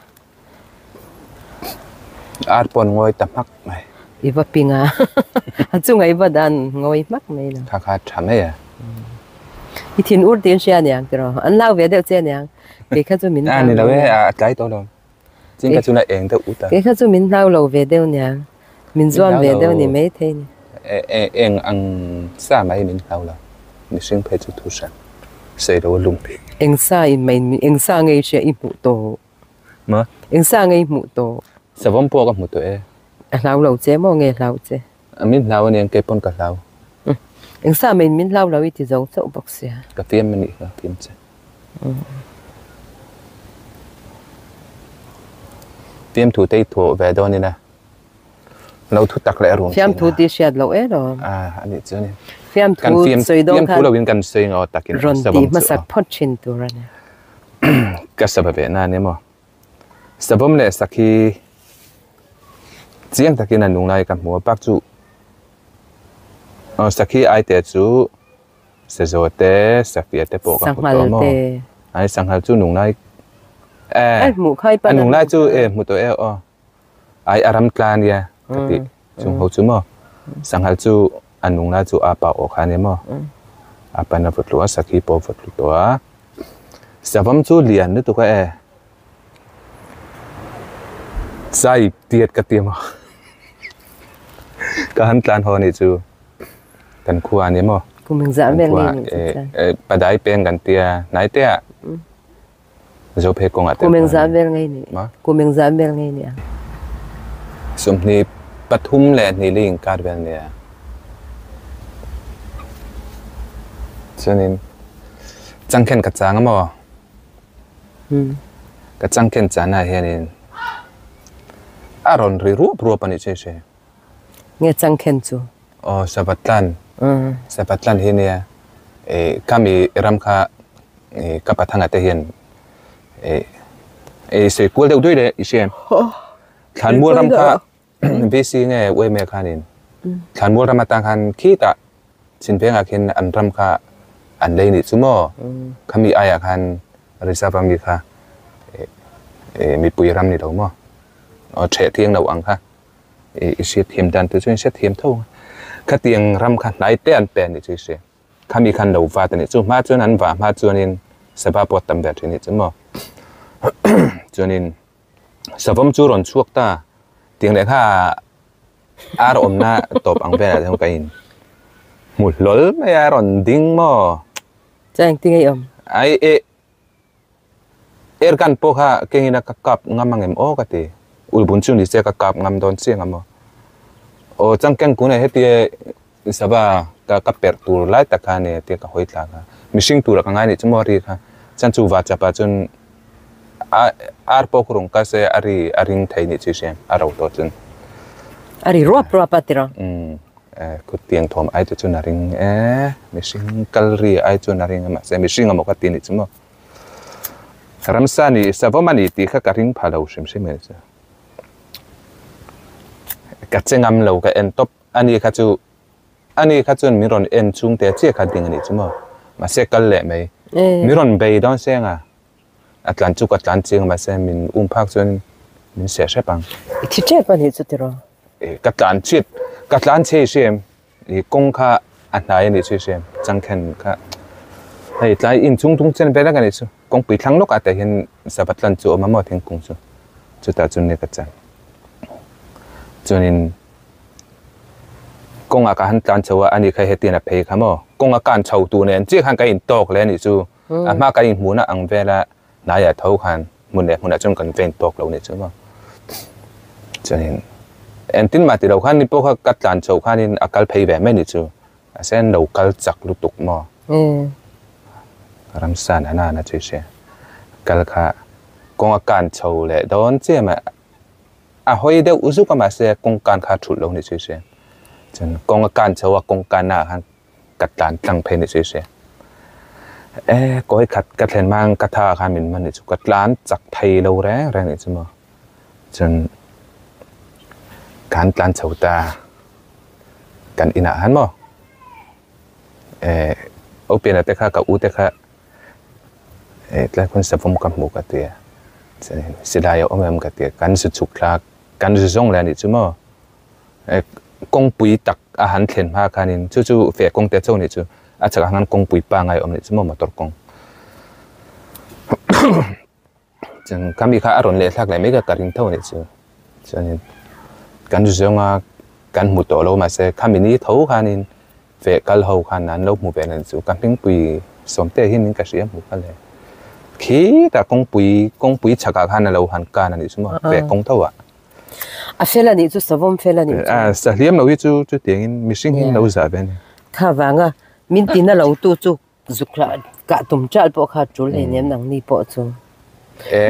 S2: Ar pawn ngawi ta hmak mai.
S1: I va ping a, a chungah i va dan ngawi hmak mai lo.
S2: Kha kha tha mai a.
S1: I thin ur tiin hria aniang tiraw, an lau ve deuh che aniang, kei kha chu min
S2: hlau. A ni lo e, a tlai tawh lo. Ching kha chu la eng deuh ut a.
S1: Kei kha chu min hlau lo ve deuh aniang, min zuam ve deuh ni maithei ni.
S2: Eng ang sa mai min hlau lo, mihring phei chu thu hran sawi lo a lung thei.
S1: Eng sa in mai eng sa ngei hria i hmuh tawh?
S2: Ma?
S1: Eng sa ngei hmuh tawh?
S2: Savawm pawh ka hmu tawh e.
S1: A hlau lo che maw nge hlau che?
S2: Min hlau aniang kei pawn ka hlau.
S1: Eng sa mai min hlau lo i ti zo chauh bawk sia.
S2: Ka fiam anih kha fiam che. Fiamthu te i thawh ve dawn ina lo thu tak leh run
S1: Fiamthu tih hriat loh e lo.
S2: A anih chu ani.
S1: Fiamthu sawi dawn khan
S2: fiamthu lo in kan sawi ngaw takin
S1: rawn ti hmasak phawt thin tur a ni.
S2: Ka sava ve na ani maw. Savawm leh sakhi chiang takin a nung lai ka hmu a pak chu sakhi aite chu Sazaw te, safia te pawh ka hmu tawh maw? Ai sanghal chu nung lai
S1: eh
S2: a nung lai chu e hmu tawh e aw. Ai a ram tla nia ka tih chung ho chu maw. Sanghal chu a nung lai chu a pa aw kha nia maw. A pan a vawt tlu a, sakhi pawh a vawt tlu tawh a. Savam chu lian lutuk a e. Zai tiat ka ti maw. Ka han tlan haw nih chu. Kan khua a ni maw?
S1: Kum engzah vel nge nih chu chuan?
S2: Padai peng kan tia hnai te ah Zophei kawngah te
S1: Kum engzah vel nge nih? Kum engzah vel nge nih ang?
S2: 23 leh hnih li inkar vel nia. Chuanin changkhen ka chang a maw? Ka changkhen chanah hianin a rawn ri ruap ruap a nih chu i hre.
S1: Nge changkhen chu?
S2: Aw Savatlan. Savatlan hi nia eh khami ram kha eh ka pathanga te hian eh eh sawi kual deuh duai leh i hria em? Thlanmual ram kha VC nge UMA khanin Thlanmual ram atang khan khitah Chinvengah khin an ram kha an lei nih chu maw? Khami aiah khan reserve ami kha eh mipui ram ni lo maw? Aw theh thiang lo ang kha. I hriat thiam dan tur chuan i hriat thiam tho ang. Khatiang ram kha hnai te an pe a nih chu i hria. Khami khan lo vat a nih chu. Hma chuan an vah hma chuanin sava pawh a tam ve thin a nih chu maw. Chuanin savawm chu rawn chhuak ta. Tiang leh kha ar awmna tawp ang velah chuan ka in hmu hlawl mai a rawn ding maw.
S1: Chuan engtin nge i awm?
S2: Ai e. Airgun pawh kha kengin a ka kap ngam ang em aw ka ti. Ulbun chu ni se ka kap ngam dawn chiang ang maw. Aw changkeng kun e heti e. Sava ka ka perh tur lai tak kha ania tia ka hawi thlak a, mihring tura ka ngai nih chu maw a ri kha, chuan chu va chapa chuan a ar pawh khu rawn kal se a ri a ring thei nih chu i hria a ro tawh chuan.
S1: A ri ruap ruap a tiraw?
S2: Umm khut tiang thawm ai te chuan a ring e, mihring kal ri ai chuan a ring a mahse mihring a maw ka ti nih chu maw. Ramsa nih savawm a ni tih kha ka ring pha lo hrim hrim e chu. Ka che ngam lo ka en tawp. Ani kha chu, ani kha chuan min rawn en chung te chiah kha ding a nih chu maw? Mahse kal leh mai. Min rawn bei dawn seng a, a tlan chu ka tlan chiang a mahse min um phak chuan min seh hrep ang.
S1: I thi tep a nih chu tiraw?
S2: Ka tlan chit, ka tlan chhe i hria em? I kawng kha a hnai a nih chu i hria em? Changkhen kha hei tlai inchung tung chen vel vek a nih chu. Kawngpui thlang lawkah te hian sava tlan chu a awm a maw thingkung chu, chutah chuan nia ka chan. Chuanin kawngah ka han tlan chho a, ani kha hetian a phei kha maw? Kawnga kan chho tur nen chiah khan kan intawk leh a nih chu. A hma kan inhmuhna ang vela hnaiah tho khan hmun leh hmunah chuan kan va intawk lo a nih chu maw? Chuanin engtin mah ti lo khan ni pawh kha ka tlan chho khanin a kal phei ve mai a nih chu. A sen lo kal chak lutuk maw? Ramsa nana na chu i hria. Kal kha kawnga kan chho leh dawn chiah mai. A hawi deuh zuk a mahse kawng kan kha a thulh lo ni chu i hria. Chuan kawng a kan chho a kawng kan ah khan ka tlan tlang phei ni chu i hria. E kawi khat ka thlen hma ka tha ah khan min man ni chu ka tlan chak thei lo reng reng ni chu maw. Chuan kan tlan chho ta kan inah khan maw e Opiana te kha ka u te kha e tlai khawn savawm ka hmu ka ti a chuanin silai a awm em ka ti a kan zu chhuk thla kan zu zawng leh a nih chu maw e kawngpui tak a han thlen hma khanin chu chu feh kawng te chauh a nih chu a chhakah khan kawngpui pangai a awm a nih chu maw motor kawng chuan khami kha a rawn leh thlak leh mai kha ka ring tho a nih chu chuanin kan zu zawng a kan hmu tawh lo mahse khami ni tho khanin Feh kal ho khan an lo hmu ve nen chu ka hmingpui Sawmte hi min ka hria hmu kha le. Khitah kawngpui kawngpui chhakah khan a lo han kan a nih chu maw feh kawng tho ah.
S1: A fel a nih chu savawm fel a nih chu.
S2: A sahliam lo hi chu chutiangin mihring hi an lo zah ve a ni.
S1: Kha vanga min tina lo tu chu zuk lah kah tum chal pawh kha tul hlei nem nang ni pawh chu.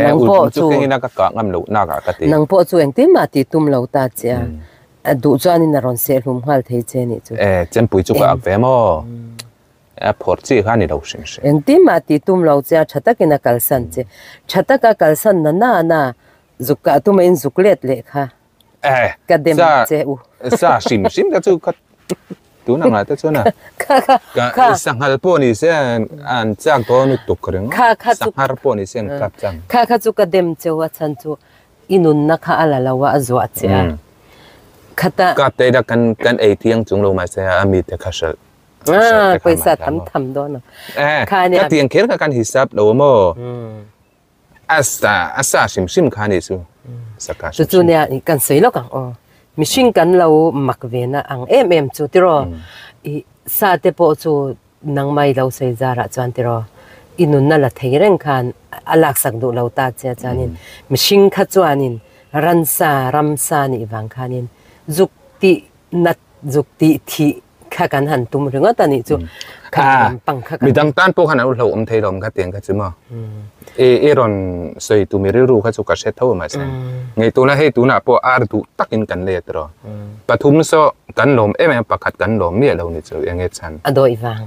S2: Nang pawh chu kengin a ka kah ngam loh nak ah ka ti.
S1: Nang pawh chu engtin mah tih tum lo ta che a. A duh chuanin a rawn seh hlum nghal thei che nih chu.
S2: E, chempui chu ka ak ve maw? A phawrh chi kha a ni lo hrim hrim.
S1: Engtin mah tih tum lo che a, tha takin a kalsan che. Tha taka kalsan na na na zuk kah tuma in zuk let leh kha.
S2: E,
S1: Ka dem che u.
S2: Sa hrim hrim te chu ka tun ang ah te chuan a.
S1: Kha kha kha.
S2: Sanghal pawh ni se an chak dawn lutuk ka ring.
S1: Kha kha chu.
S2: Sanghar pawh ni se an kap chang.
S1: Kha kha chu ka dem che u a chhan chu I nunna kha a la lo a, a zuah che a. Khata.
S2: Kap te ila kan kan ei thiang chung lo mahse a mi te kha hralh.
S1: Ah, pawisa tham tham dawn a.
S2: Eh, ka tiang kher kha kan hisap lo a maw? A sa, a sa hrim hrim kha ni chu. Saka hrim
S1: hrim. Chu chu nia kan sawi lawk ang aw. Mihring kan lo mak ve na ang em em chu tiraw. I sa te pawh chu Nangmah i lo sawi zarah chuan tiraw, i nunna la thei reng khan a laksak duh lo ta che chuanin mihring kha chuanin ransa, ramsa nih vang khanin zuk tih nat, zuk tih thih kha kan han tum ringawt a nih chu. Kha lampang kha kan.
S2: Midang tan pawh khan an hlauh awm thei lo kha tiang kha chu maw? I i rawn sawi tu mi rilru kha chu ka hre tho a mahse ngei tuna hei tunah pawh ar duh takin kan let rawh. Pathum saw kan lawm em em pakhat kan lawm miah lo ni chu eng nge chhan.
S1: A dawih vang.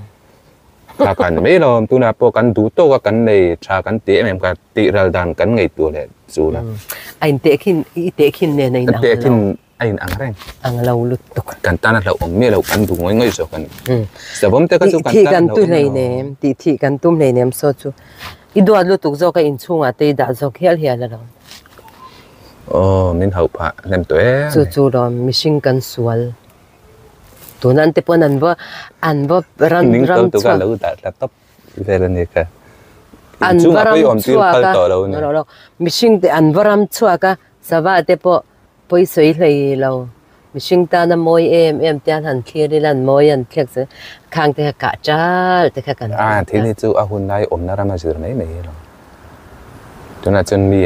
S2: Tha kan mai lawm tunah pawh kan duh tawk a kan nei tha kan ti em em ka tih ral dan kan ngaihtuah leh chu la.
S1: A in tehkhin i tehkhin nen a in ang lo.
S2: Tehkhin a in ang reng.
S1: Ang lo lutuk.
S2: Kan tan a hlauhawm miah lo kan duh ngawih ngawih zawk a ni. Savawm te kha chu kan
S1: tan a hlauhawm lo. Tih thih kan tum hleinem saw chu i duat lutuk zawk a inchhungah te i dah zawk hial hial a lo.
S2: Aw min hauh phah hnem tawh em.
S1: Chu chu lawm mihring kan sual. Tuna an te pawn an va an va ran
S2: ram
S1: chhuak.
S2: Ning to ka lo dah tla tawp vel a ni kha.
S1: An va ram chhuak a mihring te an va ram chhuak a sava te pawh pawi sawi hlei lo mihring tana mawi em em te an han thlir ila an mawi an thlek zel khang te kha kah chal te kha kan
S2: A thil hi chu a hun lai awmna rama zir mai mai lo. Tunah chuan mi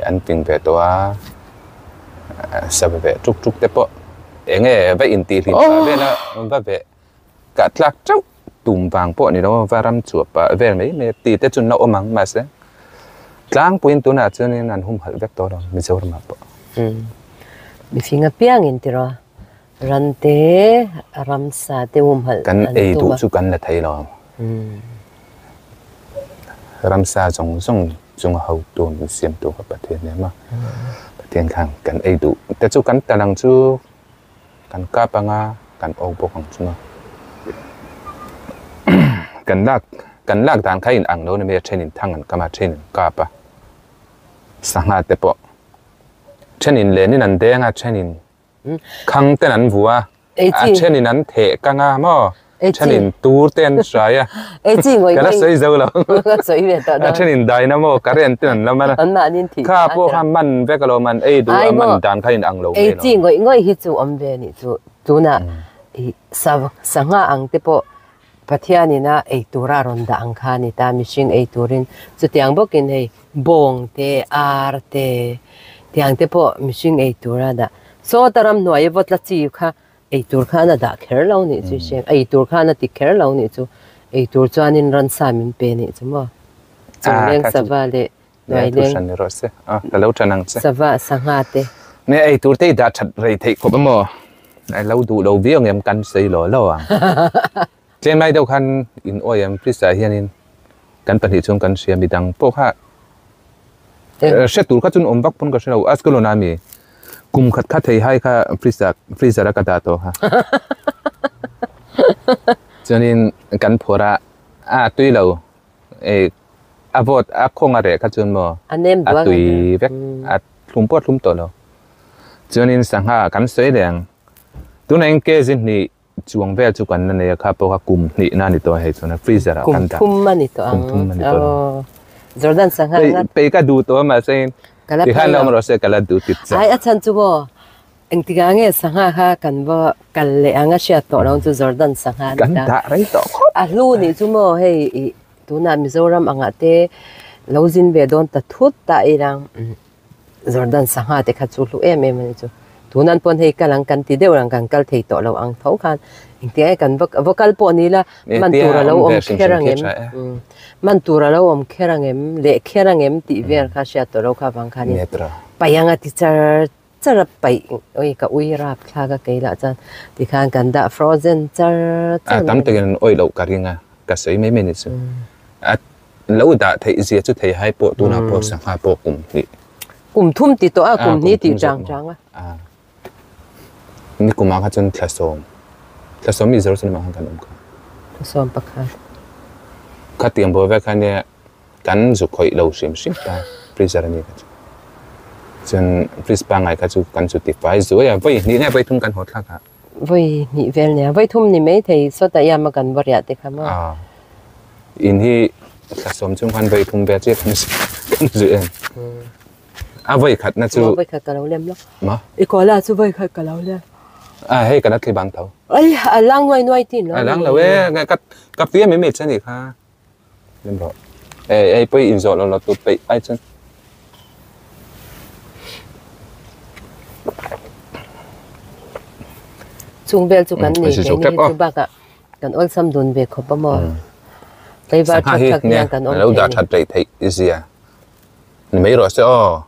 S2: an ting ve tawh a, sa ve tuk tuk te pawh. Enge va intih hlim pah vel a va veh kah tlak teuh tum vang pawh ni lo va ram chhuah pah vel mai mai ti te chu an la awm ang mahse tlangpuiin tunah chuanin an humhalh vek tawh lo Mizoramah pawh.
S1: Mihring apiangin tiraw ran te ramsa te humhalh
S2: an tum a. Kan ei duh chu kan la thei lo. Ramsa zawng zawng chunga hotu min siamtu kha Pathian nia maw? Pathian khan kan ei duh te chu kan tal ang chu kan kap anga kan awk bawk ang chu maw? Kan lak kan lak dan kha in ang lo ni mai a thenin thang an kam a thenin kap a sangha te pawh thenin lenin an deng a thenin Khang ten an vu a, a thenin an theh kang a maw, thenin tur te an hrai a, ka la sawi zo lo, a thenin daina maw current ten an lam a, kha pawh kha man vek alawm an ei duh a man dan kha in ang lo mai lo.
S1: Ei chi ngawih ngawih hi chu awm ve nih chu tunah sangha ang te pawh Pathianin a ei tura rawn dah ang kha a ni ta, mihring ei turin chutiang bawkin hei bawng te, ar te, tiang te pawh mihring ei tura dah. Sawta ramhnuai vaw tla chi kha ei tur khan a dah kher lo nih chu hriat, ei tur khan a ti kher lo nih chu, ei tur chuanin ransa min pe nih chu maw? Chungleng sava leh hnuaileng sava sangha te.
S2: Nia ei tur te i dah that rei theih khawp a maw? A lo duh lo viau ngem kan sawi lo lo ang. Tlem lai deuh khan in awi ang Krista hianin kan pahnih chuan kan hria midang pawh kha hre tur kha chuan awm vak pawn ka hre lo Ascalon a mi kum khat kha thei hai kha freezer freezer a ka dah tawh kha. Chuanin kan phawrh a a tui lo e a vawt a khawng a reh kha chuan maw a tui vek a thlum pawh a thlum tawh lo. Chuanin sangha kan sawi leh ang. Tunah hian kg hnih chuang vel chu kan la nei a, kha pawh kha kum hnih na a ni tawh a hei chuan a freezer ah kan dah.
S1: Kum thum a ni tawh ang.
S2: Kum thum a ni tawh
S1: lo. Jordan sangha ngat.
S2: Pei ka duh tawh a mahse tikhan la awm rawh se ka la duh tit
S1: chak. Ai a chhan chu maw engtikah nge sangha kha kan va kal leh ang a hriat tawh lo chu Jordan sangha a ni ta.
S2: Kan dah rei tawh khawp.
S1: A hlu nih chu maw hei ih tunah Mizoram angah te lo zin ve dawn ta thut ta ilang. Jordan sangha te kha chu hlu em em a ni chu. Tunan pawn hei kal ang kan ti deuh ang kan kal thei tawh lo ang tho khan engtiang nge kan va va kal pawh ni ila man tur a lo awm kher ang em man tur a lo awm kher ang em leh kher ang em tih vel kha hriat tawh lo kha vang khanin paih anga ti char char a paih ui ka ui rap thlak a kei lah chuan tikhan kan dah frozen char char
S2: mai. Tam takin an awih loh ka ring a ka sawi mai mai ni chu. A lo dah theih zia chu thei hai pawh tunah pawh sangha pawh kum hnih.
S1: Kum thum ti tawh a, kum hnih tih chang chang a.
S2: Ni kumah kha chuan thla sawm, thla sawm mi Jerusalem ah khan kan awm kha.
S1: Thla sawm pakhat.
S2: Khatiang buai vek kha nia kan zu khawih lo hrim hrim ta freezer a ni kha chu. Chuan fridge pangngai kha chu kan zu ti fai zuai a, vawi hnih nge vawi thum kan haw thlak a.
S1: Vawi hnih vel nia, vawi thum ni mai thei sawtah iam a kan va riah te kha maw?
S2: Aw, in hi thla sawm chung khan vawi thum vel chiah kan kan zuih em. A vawi khat na chu.
S1: Maw vawi khat ka lo lem lo.
S2: Maw?
S1: I kola chu vawi khat ka lo lem.
S2: A hei kan a thli bang tho.
S1: Ai a lang nuai nuai tin lo.
S2: A lang lo e, ka ka fia mai mai che ni kha. Lem rawh. Ei ei pawh in zawh lo lo tur peih ai chuan.
S1: Chung vel chu kan nei kei ni chu bakah kan awlsam dun ve khawp a maw. Tlaivar that thak hian kan awm
S2: thei. Lo dah that rei theih i zia. Ni mai rawh se aw.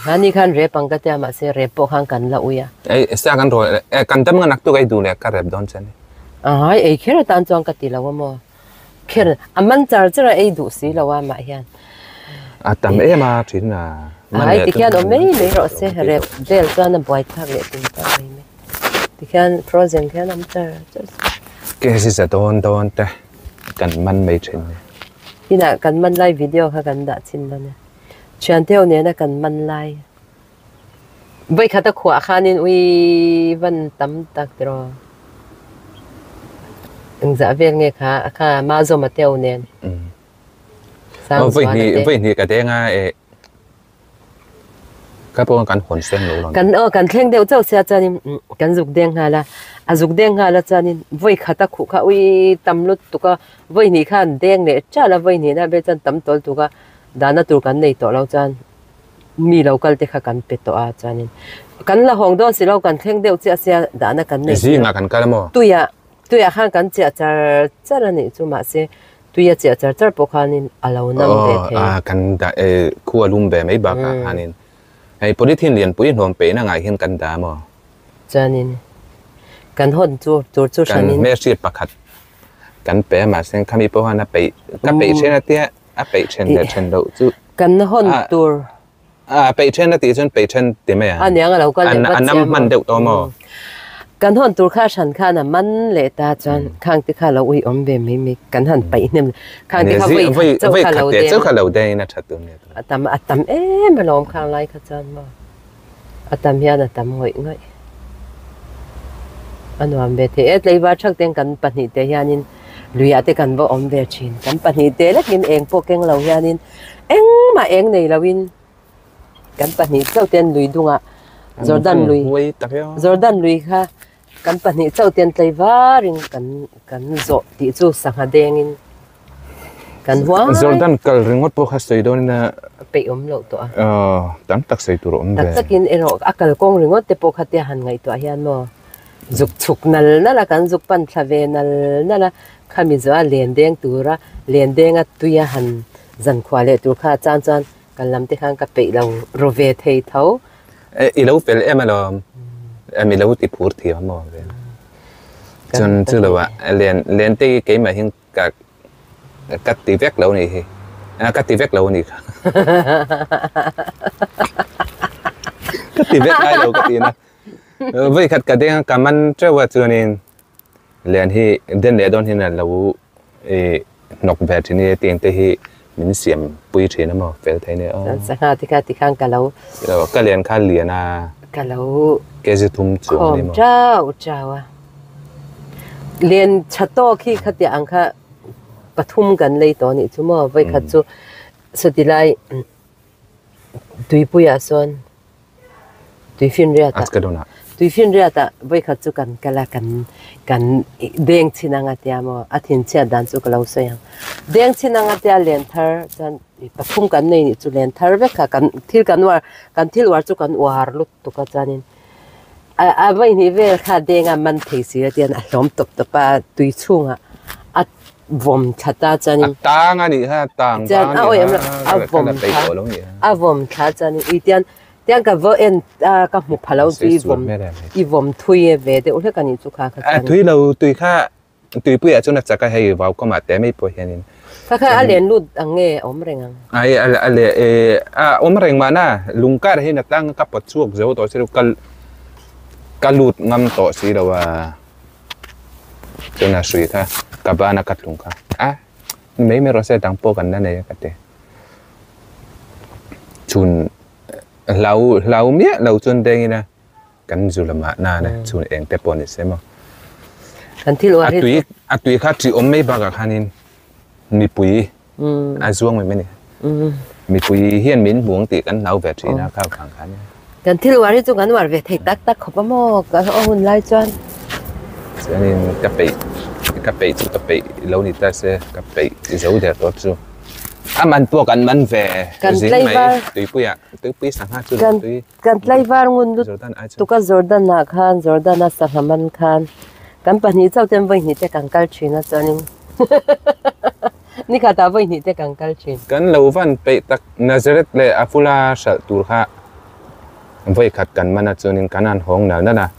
S1: Hani khan rep ang ka tia mahse rep pawh khan kan la ui a.
S2: Ei sa kan rawn e kan dam nga nak tu ka ei duh leh ka rep dawn che ni.
S1: Ai ei kher atan chuan ka ti lo a maw. Kher a man char char a ei duh si lo a mah hian.
S2: A tam em a thin a.
S1: Ai ti khian awm mai mai rawh se rep vel chuan a buai thlak leh tum ta mai mai. Ti khian frozen khian awm char char se.
S2: Ke si za dawn dawn te kan man mai thin ni.
S1: Inah kan man lai video kha kan dah chin dawn e. Thianteu nena kan man lai. Vawikhat a khuah khanin ui van tam tak tiraw. Engzah vel nge kha a kha Mazawma teu nen.
S2: Sang Zuala te. Vawihnih ka deng a e Ka pawh kan hawn seng lo lo.
S1: Kan aw kan thleng deuh chauh sia chuanin kan zuk deng nghal a. A zuk deng nghal a chuanin vawikhat a khuh kha ui tam lutuk a. Vawihnih khan deng leh ṭal a vawihnihna vel chuan tam tawl tuk a. Dahna tur kan nei tawh lo chuan mi lo kal te kha kan pe tawh a chuanin Kan la hawng dawn si lo, kan thleng deuh chiah sia dahna kan nei si lo.
S2: Zingah kan kal a maw?
S1: Tuiah, tuiah khan kan chiah char char a nih chu mahse tuia chiah char char pawh khanin a lo nam ve thei.
S2: Aw, kan dah e, khu a lum ve mai bakah khanin hei polythene lianpui hnawm peihna ngah hian kan dah a maw?
S1: Chuanin kan hawn chu tur chu
S2: hranin. Kan hmelhriat pakhat kan pe a mahse khami pawh khan a peih, ka peih then a tia a peih then leh then loh chu.
S1: Kan hawn tur.
S2: A peih then a tih chuan peih then ti mai ang.
S1: A niang a lo kal leh vat
S2: A nam hman deuh tawh maw?
S1: Kan hawn tur kha hran khan a man leh ta chuan khang te kha lo ui awm ve mai mai kan han paih hnem khang te kha vawi khat chauh kha lo deng.
S2: Chauh kha lo deng in a that tur nia.
S1: A tam a tam em alawm khang lai kha chuan maw. A tam hian a tam ngawih ngawih. A nuam ve thei e tlaivar thak ten kan pahnih te hianin luiah te kan va awm ve thin. Kan pahnih te lekin eng pawh keng lo hianin Engmah eng nei loin kan pahnih chauh ten lui dungah Jordan lui Jordan lui kha kan pahnih chauh ten tlei varin kan kan zawh tih chu sangha dengin kan huai.
S2: Jordan kal ringawt pawh kha sawi dawn ina
S1: peih awm loh tawh a.
S2: Aw tam tak sawi tur a awm ve.
S1: Tak takin erawh a kalkawng ringawt te pawh kha tia han ngaihtuah hian maw zuk chhuk nal nal a kan zuk pan thla ve nal nal a Khami chu a len deng tura len denga tuia han zan khuah leh tur kha chan chuan kan lam te khan ka peih lo ro ve thei tho.
S2: I lo fel em alawm, mi lo ti phur thiam maw ve. Chuan chu lo ah len len te hi keimah hian ka ka ti vek lo nih hi, ka ti vek lo a nih kha. Ka ti vek ngai lo ka ti na. Vawikhat ka deng a ka man teuh a chuanin Lian hi den leh dawn hian a lo i hnawk ve thin i tiang te hi min siam pui thin a maw fel thei nia aw.
S1: Sangha te kha tikhan ka lo.
S2: Ka lian kha lian a.
S1: Ka lo.
S2: Kg thum chuang a ni maw.
S1: Khawm chau chau a. Lian tha tawk hi khatiang ang kha pathum kan lei tawh a nih chu maw vawikhat chu sawti lai tuipuiah sawn Tuifinriatah Tuifinriatah vawikhat chu kan kal a, kan kan deng chhin anga tia maw a thinchhiat dan chu ka lo sawi ang. Deng chhin anga tia len thar chuan pathum kan nei nih chu len thar vek kha kan thil kan uar kan thil uar chu kan uar lutuk a chuanin a a vawihnih vel kha denga man thei si a tian a hlawm tawp tawp a tui chhungah a vawm thla ta chuanin
S2: A tang a nih kha a tang
S1: vang a nih kha a vawm thla a vawm thla chuanin ui tian tian ka va en a ka hmu pha lo chu i vawm i vawm thui e ve deuh hlek a nih chu kha kha
S2: chuan a thui lo tui kha tuipui ah chuan a chak a hei vau kawmah te mai pawh hianin
S1: kha kha a len lut ang nge a awm reng ang
S2: ai a a le e a awm reng mahna lungkar hian a tlang ka pawt chhuak zo tawh si lo ka ka lut ngam tawh si lo a. Chuan a hrui kha ka ban a ka tlung kha a ni mai mai rawh se dang pawh kan la nei a ka ti. Chhun hlau hlau miah lo chuan deng ila kan zu lamah nana chhun eng te pawh ni se maw.
S1: Kan thil uar
S2: hi chu. A tui kha ṭih awm mai bakah khanin mipui a zuang mai mai a ni. Mipui hian min hmu ang tih kan hlau ve ṭhin a kha vang khan.
S1: Kan thil uar hi chu kan uar ve thei tak tak khawp a maw ka hun lai chuan.
S2: Chuanin ka peih ka peih chu ka peih lo ni ta se ka peih zo der tawh chu. A man pawh kan man ve zing mai tuipuiah tuipui sangha chu tui.
S1: Kan tlaivar ngun lut tuk a Jordan ah khan Jordan a sangha man khan kan pahnih chauh ten vawi hnih te kan kal thin a chuanin nikhat ah vawi hnih te kan kal thin.
S2: Kan lo van peih tak Nazareth leh Afula hralh tur kha vawi khat kan man a chuanin kan han hawng nal nal a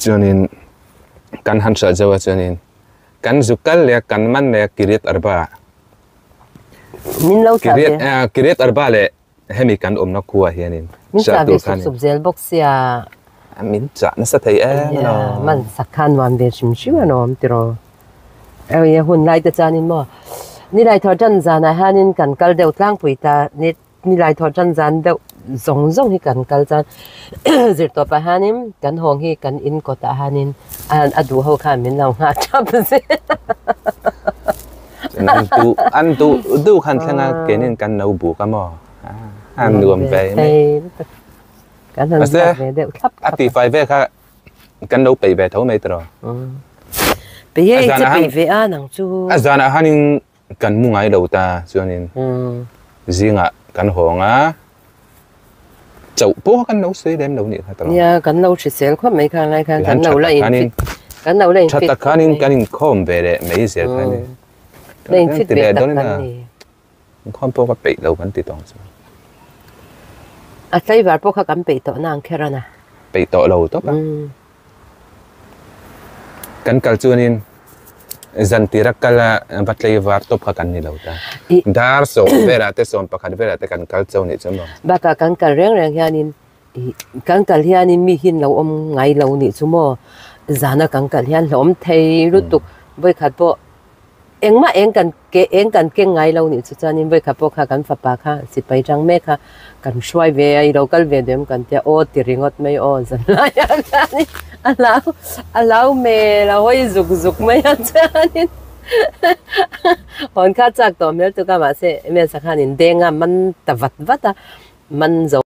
S2: chuanin kan han hralh zauh a chuanin kan zu kal leh kan man leh Kiriat Arba
S1: Min lo chah ve.
S2: Kiriat Arba leh Hemi kan awmna khua hianin
S1: Min chah ve sup sup zel bawk sia.
S2: Min chah nasa thei em a lo.
S1: Man sak khan nuam ve hrim hrim a nuam tiraw. Eng hun lai te chuanin maw nilai thawh tan zanah hianin kan kal deuh tlangpui ta ni nilai thawh tan zan deuh zawng zawng hi kan kal chuan zirtawpah hianin kan hawng hi kan in kawtah hianin a duh ho khan min lo nghah thap zel.
S2: An duh an duh duh khan thleng a keinin kan lo buk a maw a nuam ve mai
S1: kan han ziak ve deuh thlap
S2: a ti fai ve kha kan lo peih ve tho mai tiraw
S1: peih e che peih ve a nang chu
S2: a zanah hanin kan mu ngai lo ta chuanin zingah kan hawng a. Chauh pawh kan lo sawi lem lo nih kha tawh.
S1: Nia kan lo hrisel khawp mai kha lai khan kan lo la in fit kan lo la in
S2: fit. Tha tak khanin kan inkhawm ve leh mai zel kha ni.
S1: La in fit ve tak kan ni.
S2: Inkhawm pawh ka peih lo kan ti tawng chu.
S1: A tlaivar pawh kha kan peih tawh na ang kher a na.
S2: Peih tawh lo tawp a. Kan kal chuanin zan tira kal a va tlaivar tawp kha kan ni lo ta. Dar sawm velah te sawm pakhat velah te kan kal chauh nih chuan maw.
S1: Bakah kan kal reng reng hianin kan kal hianin mi hin lo awm ngai lo nih chu maw. Zana kan kal hian hlawm thei lutuk vawikhat pawh Engmah eng kan ke eng kan keng ngai lo nih chu chuanin vawikhat pawh kha kan fapa kha sipai tang mek kha kan hruai ve a, i lo kal ve duh em kan tia aw ti ringawt mai aw zan laiah khanin a hlau a hlau hmel a hawi zuk zuk mai a chuanin hawn kha chak tawh hmel tuk a mahse Mesa khanin deng a man ta vat vat a man zo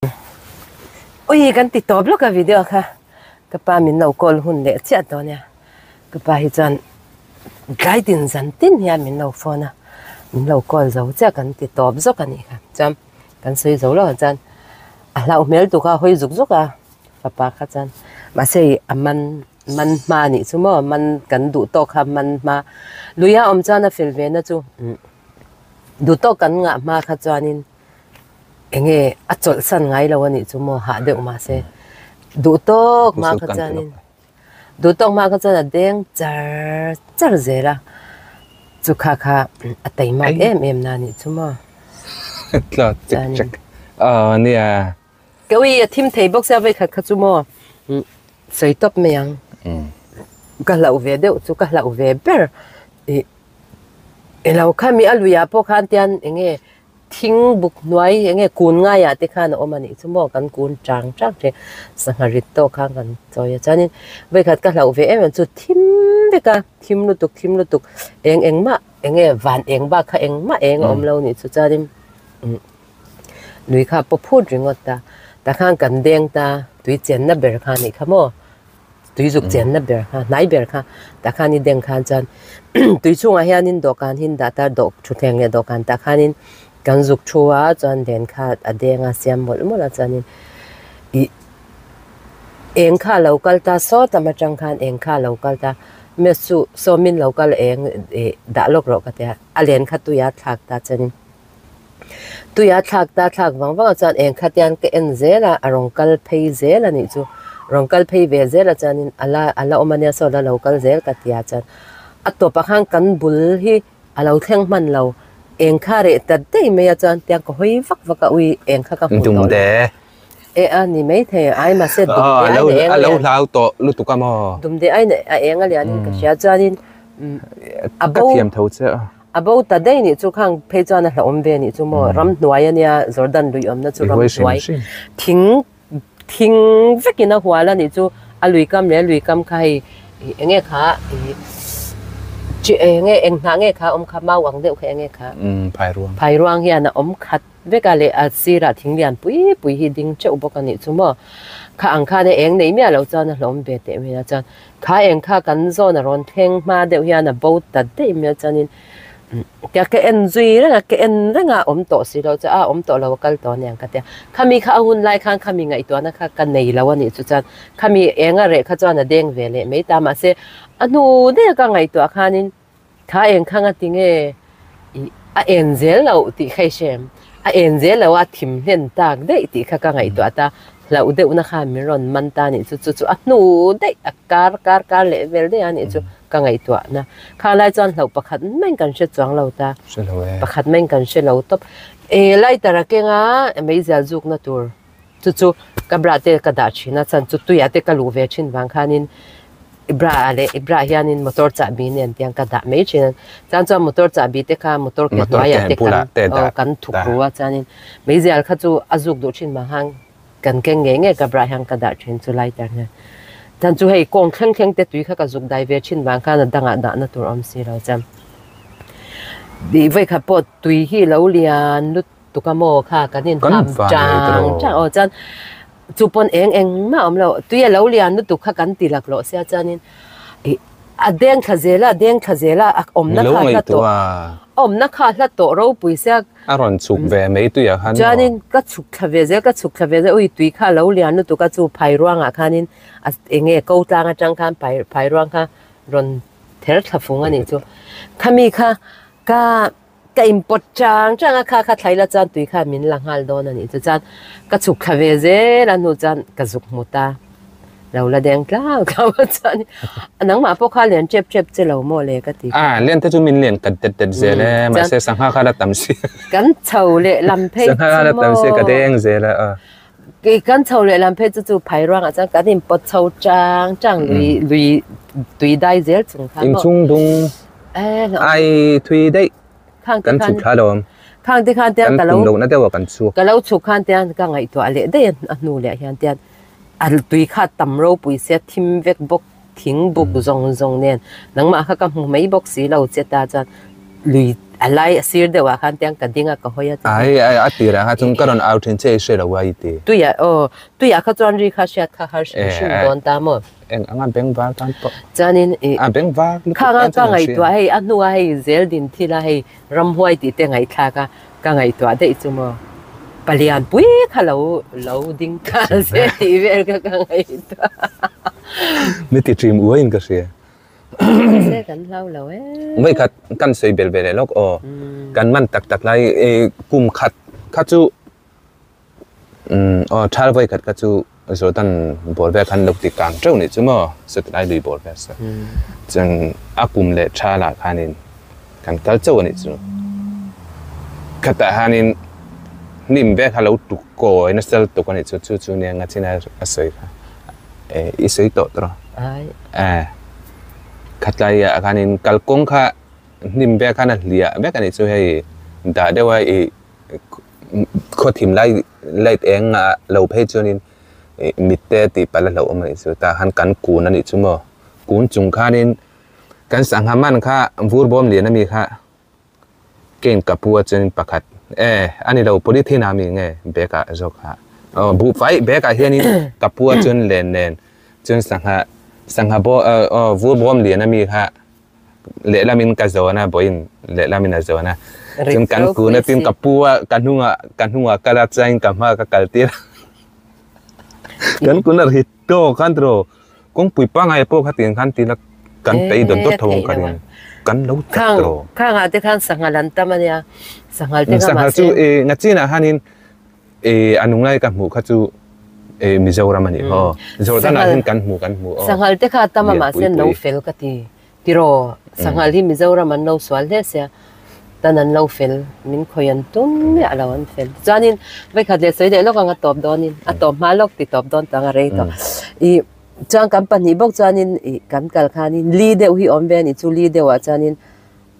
S1: ui kan ti tawp lawk a video kha ka pa min lo call hun leh chiah tawh nia. Ka pa hi chuan tlai tin zan tin hian min lo phone a, min lo call zo chiah kan ti tawp zawk a nih kha. Chuan kan sawi zo lo ah chuan a hlauh hmel tuk a, hawi zuk zuk a fapa kha chuan mahse ih a man man hma a nih chu maw man kan duh tawk kha man hma lui a awm chuan a fel ve na chu duh tawk kan ngah hma kha chuanin eng nge a chawlhsan ngai lo a nih chu maw hah deuh mahse duh tawk hma kha chuanin. Duhtawk hma kha chuan a deng char char zel a, chu kha kha a taimak em em na nih chu maw.
S2: Tla chek chek a nia.
S1: Ka ui a thim thei bawk sia vei khat kha chu maw sawi tawp mai ang. Ka hlauh ve deuh chu ka hlauh ve ber ih elo kha mi a luiah pawh khan tian eng nge Thing buk hnuai eng nge kun ngaiah te khan a awm a nih chu maw kan kun chang chang thin sangha rit tawk khan kan chawi a chuanin vawikhat ka hlauh ve em em chu thim vek a thim lutuk thim lutuk eng eng mah eng nge van eng bak kha eng mah eng a awm lo a nih chu chuanin lui kha a paw phut ringawt ta tah khan kan deng ta tui chenna ber kha a nih kha maw. Tui zuk chenna ber kha, hnai ber kha tah khan i deng khan chuan tui chungah hianin dawhkan hi an dah ta, dawh thutthleng leh dawhkan tah khanin kan zuk thu a chuan len kha a deng a siam mawlh mawlh a chuanin ih eng kha a lo kal ta saw tam atang khan eng kha a lo kal ta mess chu sawmin lo kal eng ih dah lawk rawh ka ti a, a len kha tuia thlak ta chuanin. Tuia thlak ta thlak vang vang ah chuan eng kha tian ka en zel a, a rawn kal phei zel a nih chu. Rawn kal phei ve zel a chuanin a la a la awm a nia saw la lo kal zel ka ti a chuan a tawpah khan kan bul hi a lo thleng hman lo. Eng kha reh ta daih mai a chuan tiang ka hawi vak vak a ui eng kha ka hmu tawh lo. E a ni maithei ai mahse dumde ai na eng a
S2: lian. A lo hlau tawh lutuk a maw?
S1: Dumde ai na a eng a lianin ka hria chuanin a bo.
S2: Ka thiam tho che a.
S1: A bo ta daih nih chu khang phei chuan a hlauhawm ve nih chu maw ramhnuai a nia Jordan lui awmna chu ramhnuai thing thing vekin a hual a nih chu a lui kam leh a lui kam kha hei eng nge kha ih eng nge eng hnah nge kha awm kha mau ang deuh kha eng nge kha phairuang hian a awm khat vek a leh a sirah thing lian pui pui hi ding teuh bawk a nih chu maw kha ang khan eng nei miah loh chuan a hlauhawm ve teh mai a chuan Kha eng kha kan zawn a rawn thleng hma deuh hian a bo ta daih mai a chuanin tia ka en zui reng a, ka en reng a awm tawh si lo chuan a awm tawh lo a kal tawh aniang ka tia. Khami kha a hun lai khan khami ngaihtuahna kha ka nei lo a nih chu chuan khami eng a reh kha chuan a deng ve leh mai ta mahse a hnu daih a ka ngaihtuah khanin Kha eng kha nga ti nge ih a en zel loh tih kha i hrem. A en zel loh a thim hlen tak daih tih kha ka ngaihtuah ta. Hlauh deuhna khan min rawn man ta nih chu chu chu a hnu daih a kar kar kar leh vel daih a nih chu ka ngaihtuah na. Kha lai chuan hlauh pakhat maiin kan hre chuang lo ta. Pakhat maiin kan hre lo tawp. E lighter a keng a meizial zukna tur chu chu ka bra te ka dah thin a chuan chu tuiah te ka luh ve thin vang khanin Ibra leh Ibra hianin motor chahbi nen tiang ka dah mai thin a, chuan chuan motor chahbi te kha motor ke hnuaiah te kan aw kan thuk ru a chuanin meizial kha chu a zuk duh thin vang khan kan keng ngei ngei ka bra hian ka dah thin chu lighter hian chuan chu hei kawng thleng thleng te tui kha ka zuk dai ve thin vang khan a dangah dahna tur a awm si lo chuan tih vawi khat pawh tui hi lo lian lut tuk a maw kha kan inham chang chang aw chuan Chu pawn eng eng mah awm lo, tui a lo lian lutuk kha kan ti lak lawh sia chuanin ih a deng thla zel a, a deng thla zel a, a awmna kha a hla tawh. Awmna kha hla tawh ropui sia.
S2: A rawn chhuk ve mai tuiah khan maw?
S1: Chuanin ka chhuk thla ve zel, ka chhuk thla ve zel, ui tui kha a lo lian lutuk a, chu phai ruangah khanin a eng nge ko tlang atang khan phai phai ruang kha rawn ther thla fung a nih chu. Khami kha ka ka inpawt chang chang a, kha kha thlai la chuan tui kha min la nghal dawn a nih chu. Chuan ka chhuk thla ve zel a hnu chuan ka zuk hmu ta. Lo la deng tlang tlang a chuan nangmah pawh kha lian tep tep che lo maw le ka ti.
S2: A lian te chu min lian kat det det zel e mahse sangha kha la tam si.
S1: Kan chho leh lam phei chu maw.
S2: Sangha kha la tam si ka deng zel a aw.
S1: Kei kan chho leh lam phei chu chu phai ruangah chuan kan in pawt chho chang chang lui lui tui dai zel chung khan maw.
S2: Inchhung dung ai thui daih. Kan chhuk thla lo.
S1: Khang te khan tian
S2: ka lo. Kan tum lohna deuh a kan chhuk.
S1: Ka lo chhuk khan tian ka ngaihtuah leh daih a hnu leh hian tian a tui kha tam ropui sia thim vek bawk thing buk zawng zawng nen nangmah kha ka hmu mai bawk si lo che ta chuan lui a lai a sir deuh ah khan tian ka ding a ka hawi a.
S2: Ai ai a tirah kha chuan ka rawn au thin che i hre lo a i ti.
S1: Tuiah aw tuiah kha chuan ri kha hriat kha har hrim hrim dawn ta maw.
S2: Eng anga beng var tan pawh.
S1: Chuanin i.
S2: A beng var lutuk
S1: tan chuan. Khanga ka ngaihtuah hei a hnua hei zel din thil a hei ramhuai tih te ngaihthlak a ka ngaihtuah daih chu maw palian pui kha lo lo ding ta se tih vel kha ka ngaihtuah.
S2: Mi ti trim uai in ka hria.
S1: Mahse kan hlau lo e.
S2: Vawi khat kan sawi bel ve leh lawk aw. Kan man tak tak lai kum khat kha chu Umm aw thal vawi khat kha chu Jordan ball vel khan lo ti kang teuh nih chu maw satilai lui ball vel sa chuan a kum leh thal ah khanin kan kal chauh a nih chu khatah hianin hnim vel kha lo tuk kawi nasa lutuk a nih chu chu chu nia nga chin a sawi kha eh i sawi tawh tawh eh khatlai ah khanin kalkawng kha hnim vel khan a hliah vek a nih chu hei dah deuh a ih. Khaw thim lai light eng a lo phei chuanin ih mit te tih palh a hlauh awm a nih chu tah khan kan kun a nih chu maw kun chung khanin kan sangha man kha vur bawm lian ami kha ken ka pu a chuanin pakhat e a ni lo polythene ah ami nge bag ah zawk kha aw buhfai bag ah hianin ka pu a chuan len nen chuan sangha sangha bawm aw vur bawm lian ami kha. Lehlamin ka zawn a, vawiin lehlamin a zawn a. Chuan kan kun a tin ka pu a, ka hnungah ka hnungah kal a, chuan ka hma ka kal tir a. Kan kun a ri tawk khan tiraw, kawngpui pangngai pawh kha tiang khan tila kan tei dawt dawt tho ang ka ring. Kan lo chat tiraw.
S1: Khangah te khan sanghal an tam a nia, sanghal te kha mahse.
S2: Sanghal chu ngachinah khanin A nunglai ka hmuh kha chu Mizoram a nih haw. Jordan ah hian kan hmu kan hmu aw.
S1: Sanghal te kha a tam a mahse an lo fel ka ti. Tiraw sanghal hi Mizoram an lo sual hle sia tan an lo fel min khawi an tum miah lo an fel. Chuanin vawikhat leh sawi leh lawk ang a tawp dawnin a tawp hma lawk ti tawp dawn tang a rei tawh. I chuan kan pahnih bawk chuanin i kan kal khanin li deuh hi awm ve a nih chu li deuh ah chuanin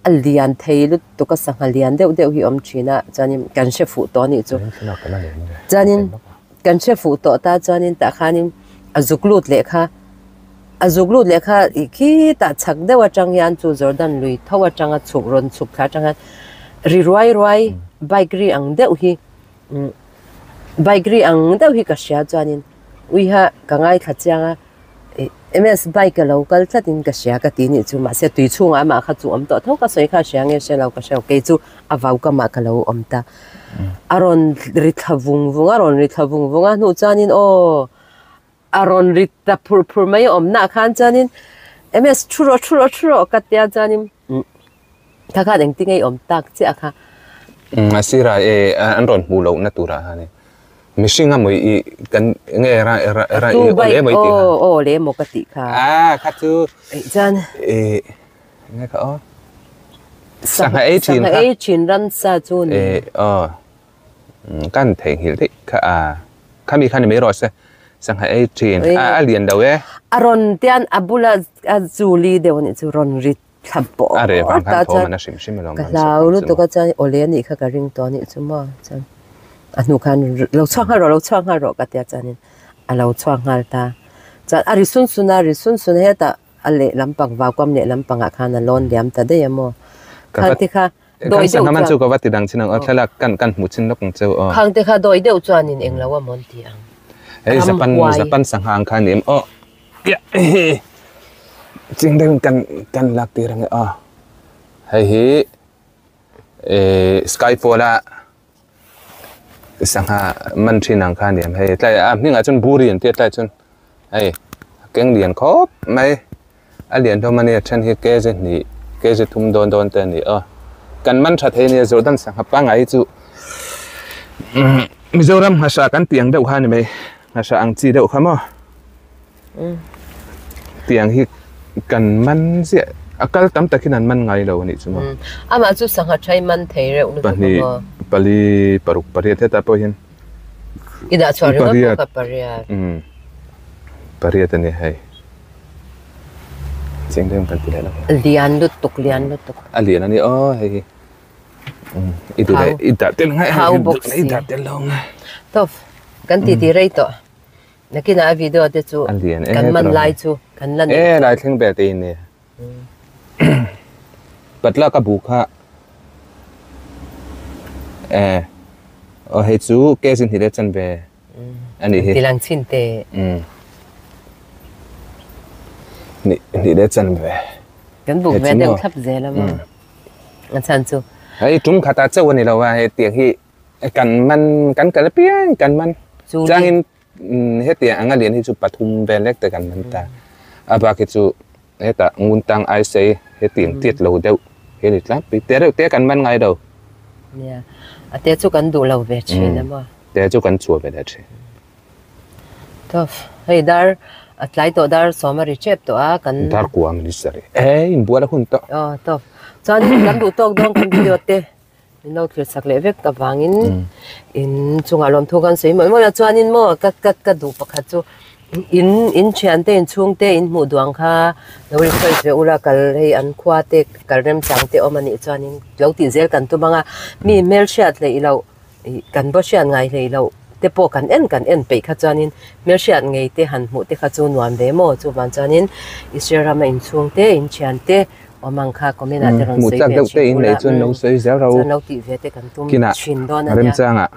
S1: A lian thei lutuk a sangha lian deuh deuh hi awm thin a chuanin kan hre fuh tawh a nih chu. Chuanin kan hre fuh tawh ta chuanin tah khanin a zuk lut leh kha a zuk lut leh kha ih khitah chhak deuh atang hian chu Jordan lui tho atanga chhuk rawn chhuk thla atang hian ri ruai ruai bike ri ang deuh hi bike ri ang deuh hi ka hria chuanin uiha ka ngaithla chiang a. MS bike a lo kal tlat in ka hria ka ti nih chu mahse tui chhungah amah kha chu awm tawh tho ka sawi kha hria nge hre lo ka hre lo kei chu a vau kamah ka lo awm ta a rawn ri thla vung vung a rawn ri thla vung vung a hnuh chuanin aw a rawn ri ta phur phur mai a awm nah khan chuanin MS thu rawh thu rawh thu rawh ka tia chuanin kha khan engtin nge i awm tak chiah kha.
S2: A sirah e an rawn hmuh lohna turah khan Mihring a mawi i kan nge ra ra ra i aw le mawi tih kha.
S1: Aw le maw ka tih kha.
S2: A kha chu.
S1: Eih chuan.
S2: E nge kha aw. Sangha ei thin
S1: kha. Sangha ei thin ramsa chu ni.
S2: E aw kan theihnghilh daih kha a khami kha ni mai rawh se sangha ei thin a a lian lo e.
S1: A rawn tian a bula a zu li deuh anih chu rawn rit thla pawh
S2: A reh vang khan thawm an a hrim hrim alawm
S1: ka hlau lutuk a chuan awle anih kha ka ring tawh anih chu maw chuan a hnu khan lo chhuak nghal rawh lo chhuak nghal rawh ka tia chuanin a lo chhuak nghal ta chuan a ri sun sun a ri sun sun a hetah a lehlam pang vaukuam lehlam pangah khan a lawn liam ta daih a maw khang te kha dawi deuh
S2: chuan chu ka va ti dang chin ang aw thlalak kan kan hmuh chin lawk ang cheu aw
S1: khang te kha dawi deuh chuanin englo a mawn ti ang
S2: hei japan japan sangha ang kha ni em aw Ching deuhin kan kan lak tir ange aw. Hei hi Skyfall a sangha man thin ang kha aniam hei tlai a hmingah chuan buri an tia tlai chuan hei a keng lian khawp mai a lian hlawm ania then hi kg hnih kg thum dawn dawn te ani aw kan man tha thei ania Jordan sangha pangngai hi chu Mizoram nghasa kan tih ang deuh kha ani mai nghasa ang chi deuh kha maw. Tiang hi kan man ziah a kal tam takin an man ngai lo a nih chu maw.
S1: Amah chu sangha thai man thei reuh lutuk a maw.
S2: Pahnih, pali, paruk, pariat hetah pawh hian.
S1: I dah chhuah ringawt pawh kha pariat.
S2: Pariat a ni hei. Cheng rem kan ti leh lo.
S1: Lian lutuk, lian lutuk.
S2: A lian a ni aw hei hi. I duh leh i dah tel ngai.
S1: Thau bawk si.
S2: I dah tel lo ngai.
S1: Tawp, kan titi rei tawh. Nakinah a video te chu kan man lai chu kan la nei.
S2: E lai thleng ber te in nia. Patla ka bu kha e o hei chu ke zin hi le chan ve ani hi.
S1: Tilang chin te.
S2: Ni ni le chan ve.
S1: Kan buk ve deuh thlap zel a ma. A chan chu.
S2: Hei tum khata chauh ani lo a hei tiang hi Kan man, kan kal apiang kan man. Changin hetiang anga lian hi chu pathum vel lek te kan man ta. A bak hi chu hetah ngun tang ai sei hetiang tiat lo deuh hi a ni tlangpui. Te reuh te kan man ngai lo.
S1: Nia, a te chu kan duh lo ve thin a maw?
S2: Te chu kan chhuah ve leh thin.
S1: Tawp, hei dar a tlai tawh dar sawm a ri tep tawh a kan.
S2: Dar kua min sari. E, inbual a hun tawh.
S1: Aw, tawp. Chuan kan duh tawk dawn kan video te. Min lo thlir chak leh vek avangin in chungah lawmthu kan sawi mawlh mawlh a, chuanin maw ka ka ka duh pakhat chu in in thiante in chhungte in hmuh duang kha lo request ve ula kal hei an khua te kal remchang te awm a nih chuanin lo tih zel kan tum ang a, mi hmelhriat hleih loh ih kan va hriat ngai hleih loh te pawh kan en kan en peih kha chuanin hmelhriat ngei te han hmuh te kha chu nuam ve maw chuvang chuanin Israel rama in chhungte in thiante Awm ang kha comment ah te rawn sawi ve thin ula chuan lo tih ve te kan tum thin dawn a nia.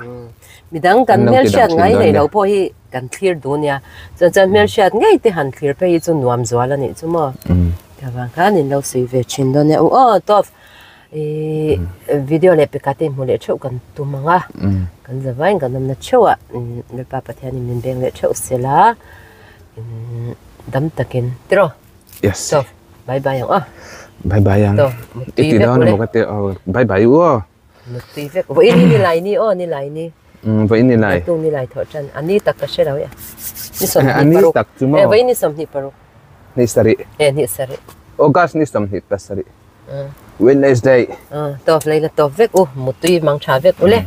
S1: Midang kan hmelhriat ngai nei lo pawh hi kan thlir duh nia. Chuan chuan hmelhriat ngei te han thlir phei hi chu nuam zual a nih chu maw. Avang khan in lo sawi ve thin dawn nia. Aw tawp ih video leh peka te hmuh leh theuh kan tum ang a. Kan zavaiin kan awmna theuh ah Lalpa Pathianin min beng leh theuh sela dam takin tiraw.
S2: Yes.
S1: Tawp. Bye bye ang aw.
S2: Bye bye ang.
S1: Tawp.
S2: I ti dawn emaw ka ti aw. Bye bye u aw.
S1: Mutui vek. Vawiin hi ni lai ni aw ni lai ni.
S2: Um vawiin ni lai.
S1: Tung ni lai thawh tan. A ni tak ka hre lo e. Ni 25.
S2: A ni tak chu maw.
S1: Eh vawiin ni 26.
S2: Ni sarih.
S1: Eh ni sarih.
S2: August ni 27. Wednesday.
S1: Tawp leila tawp vek u. Mutui mang tha vek u le.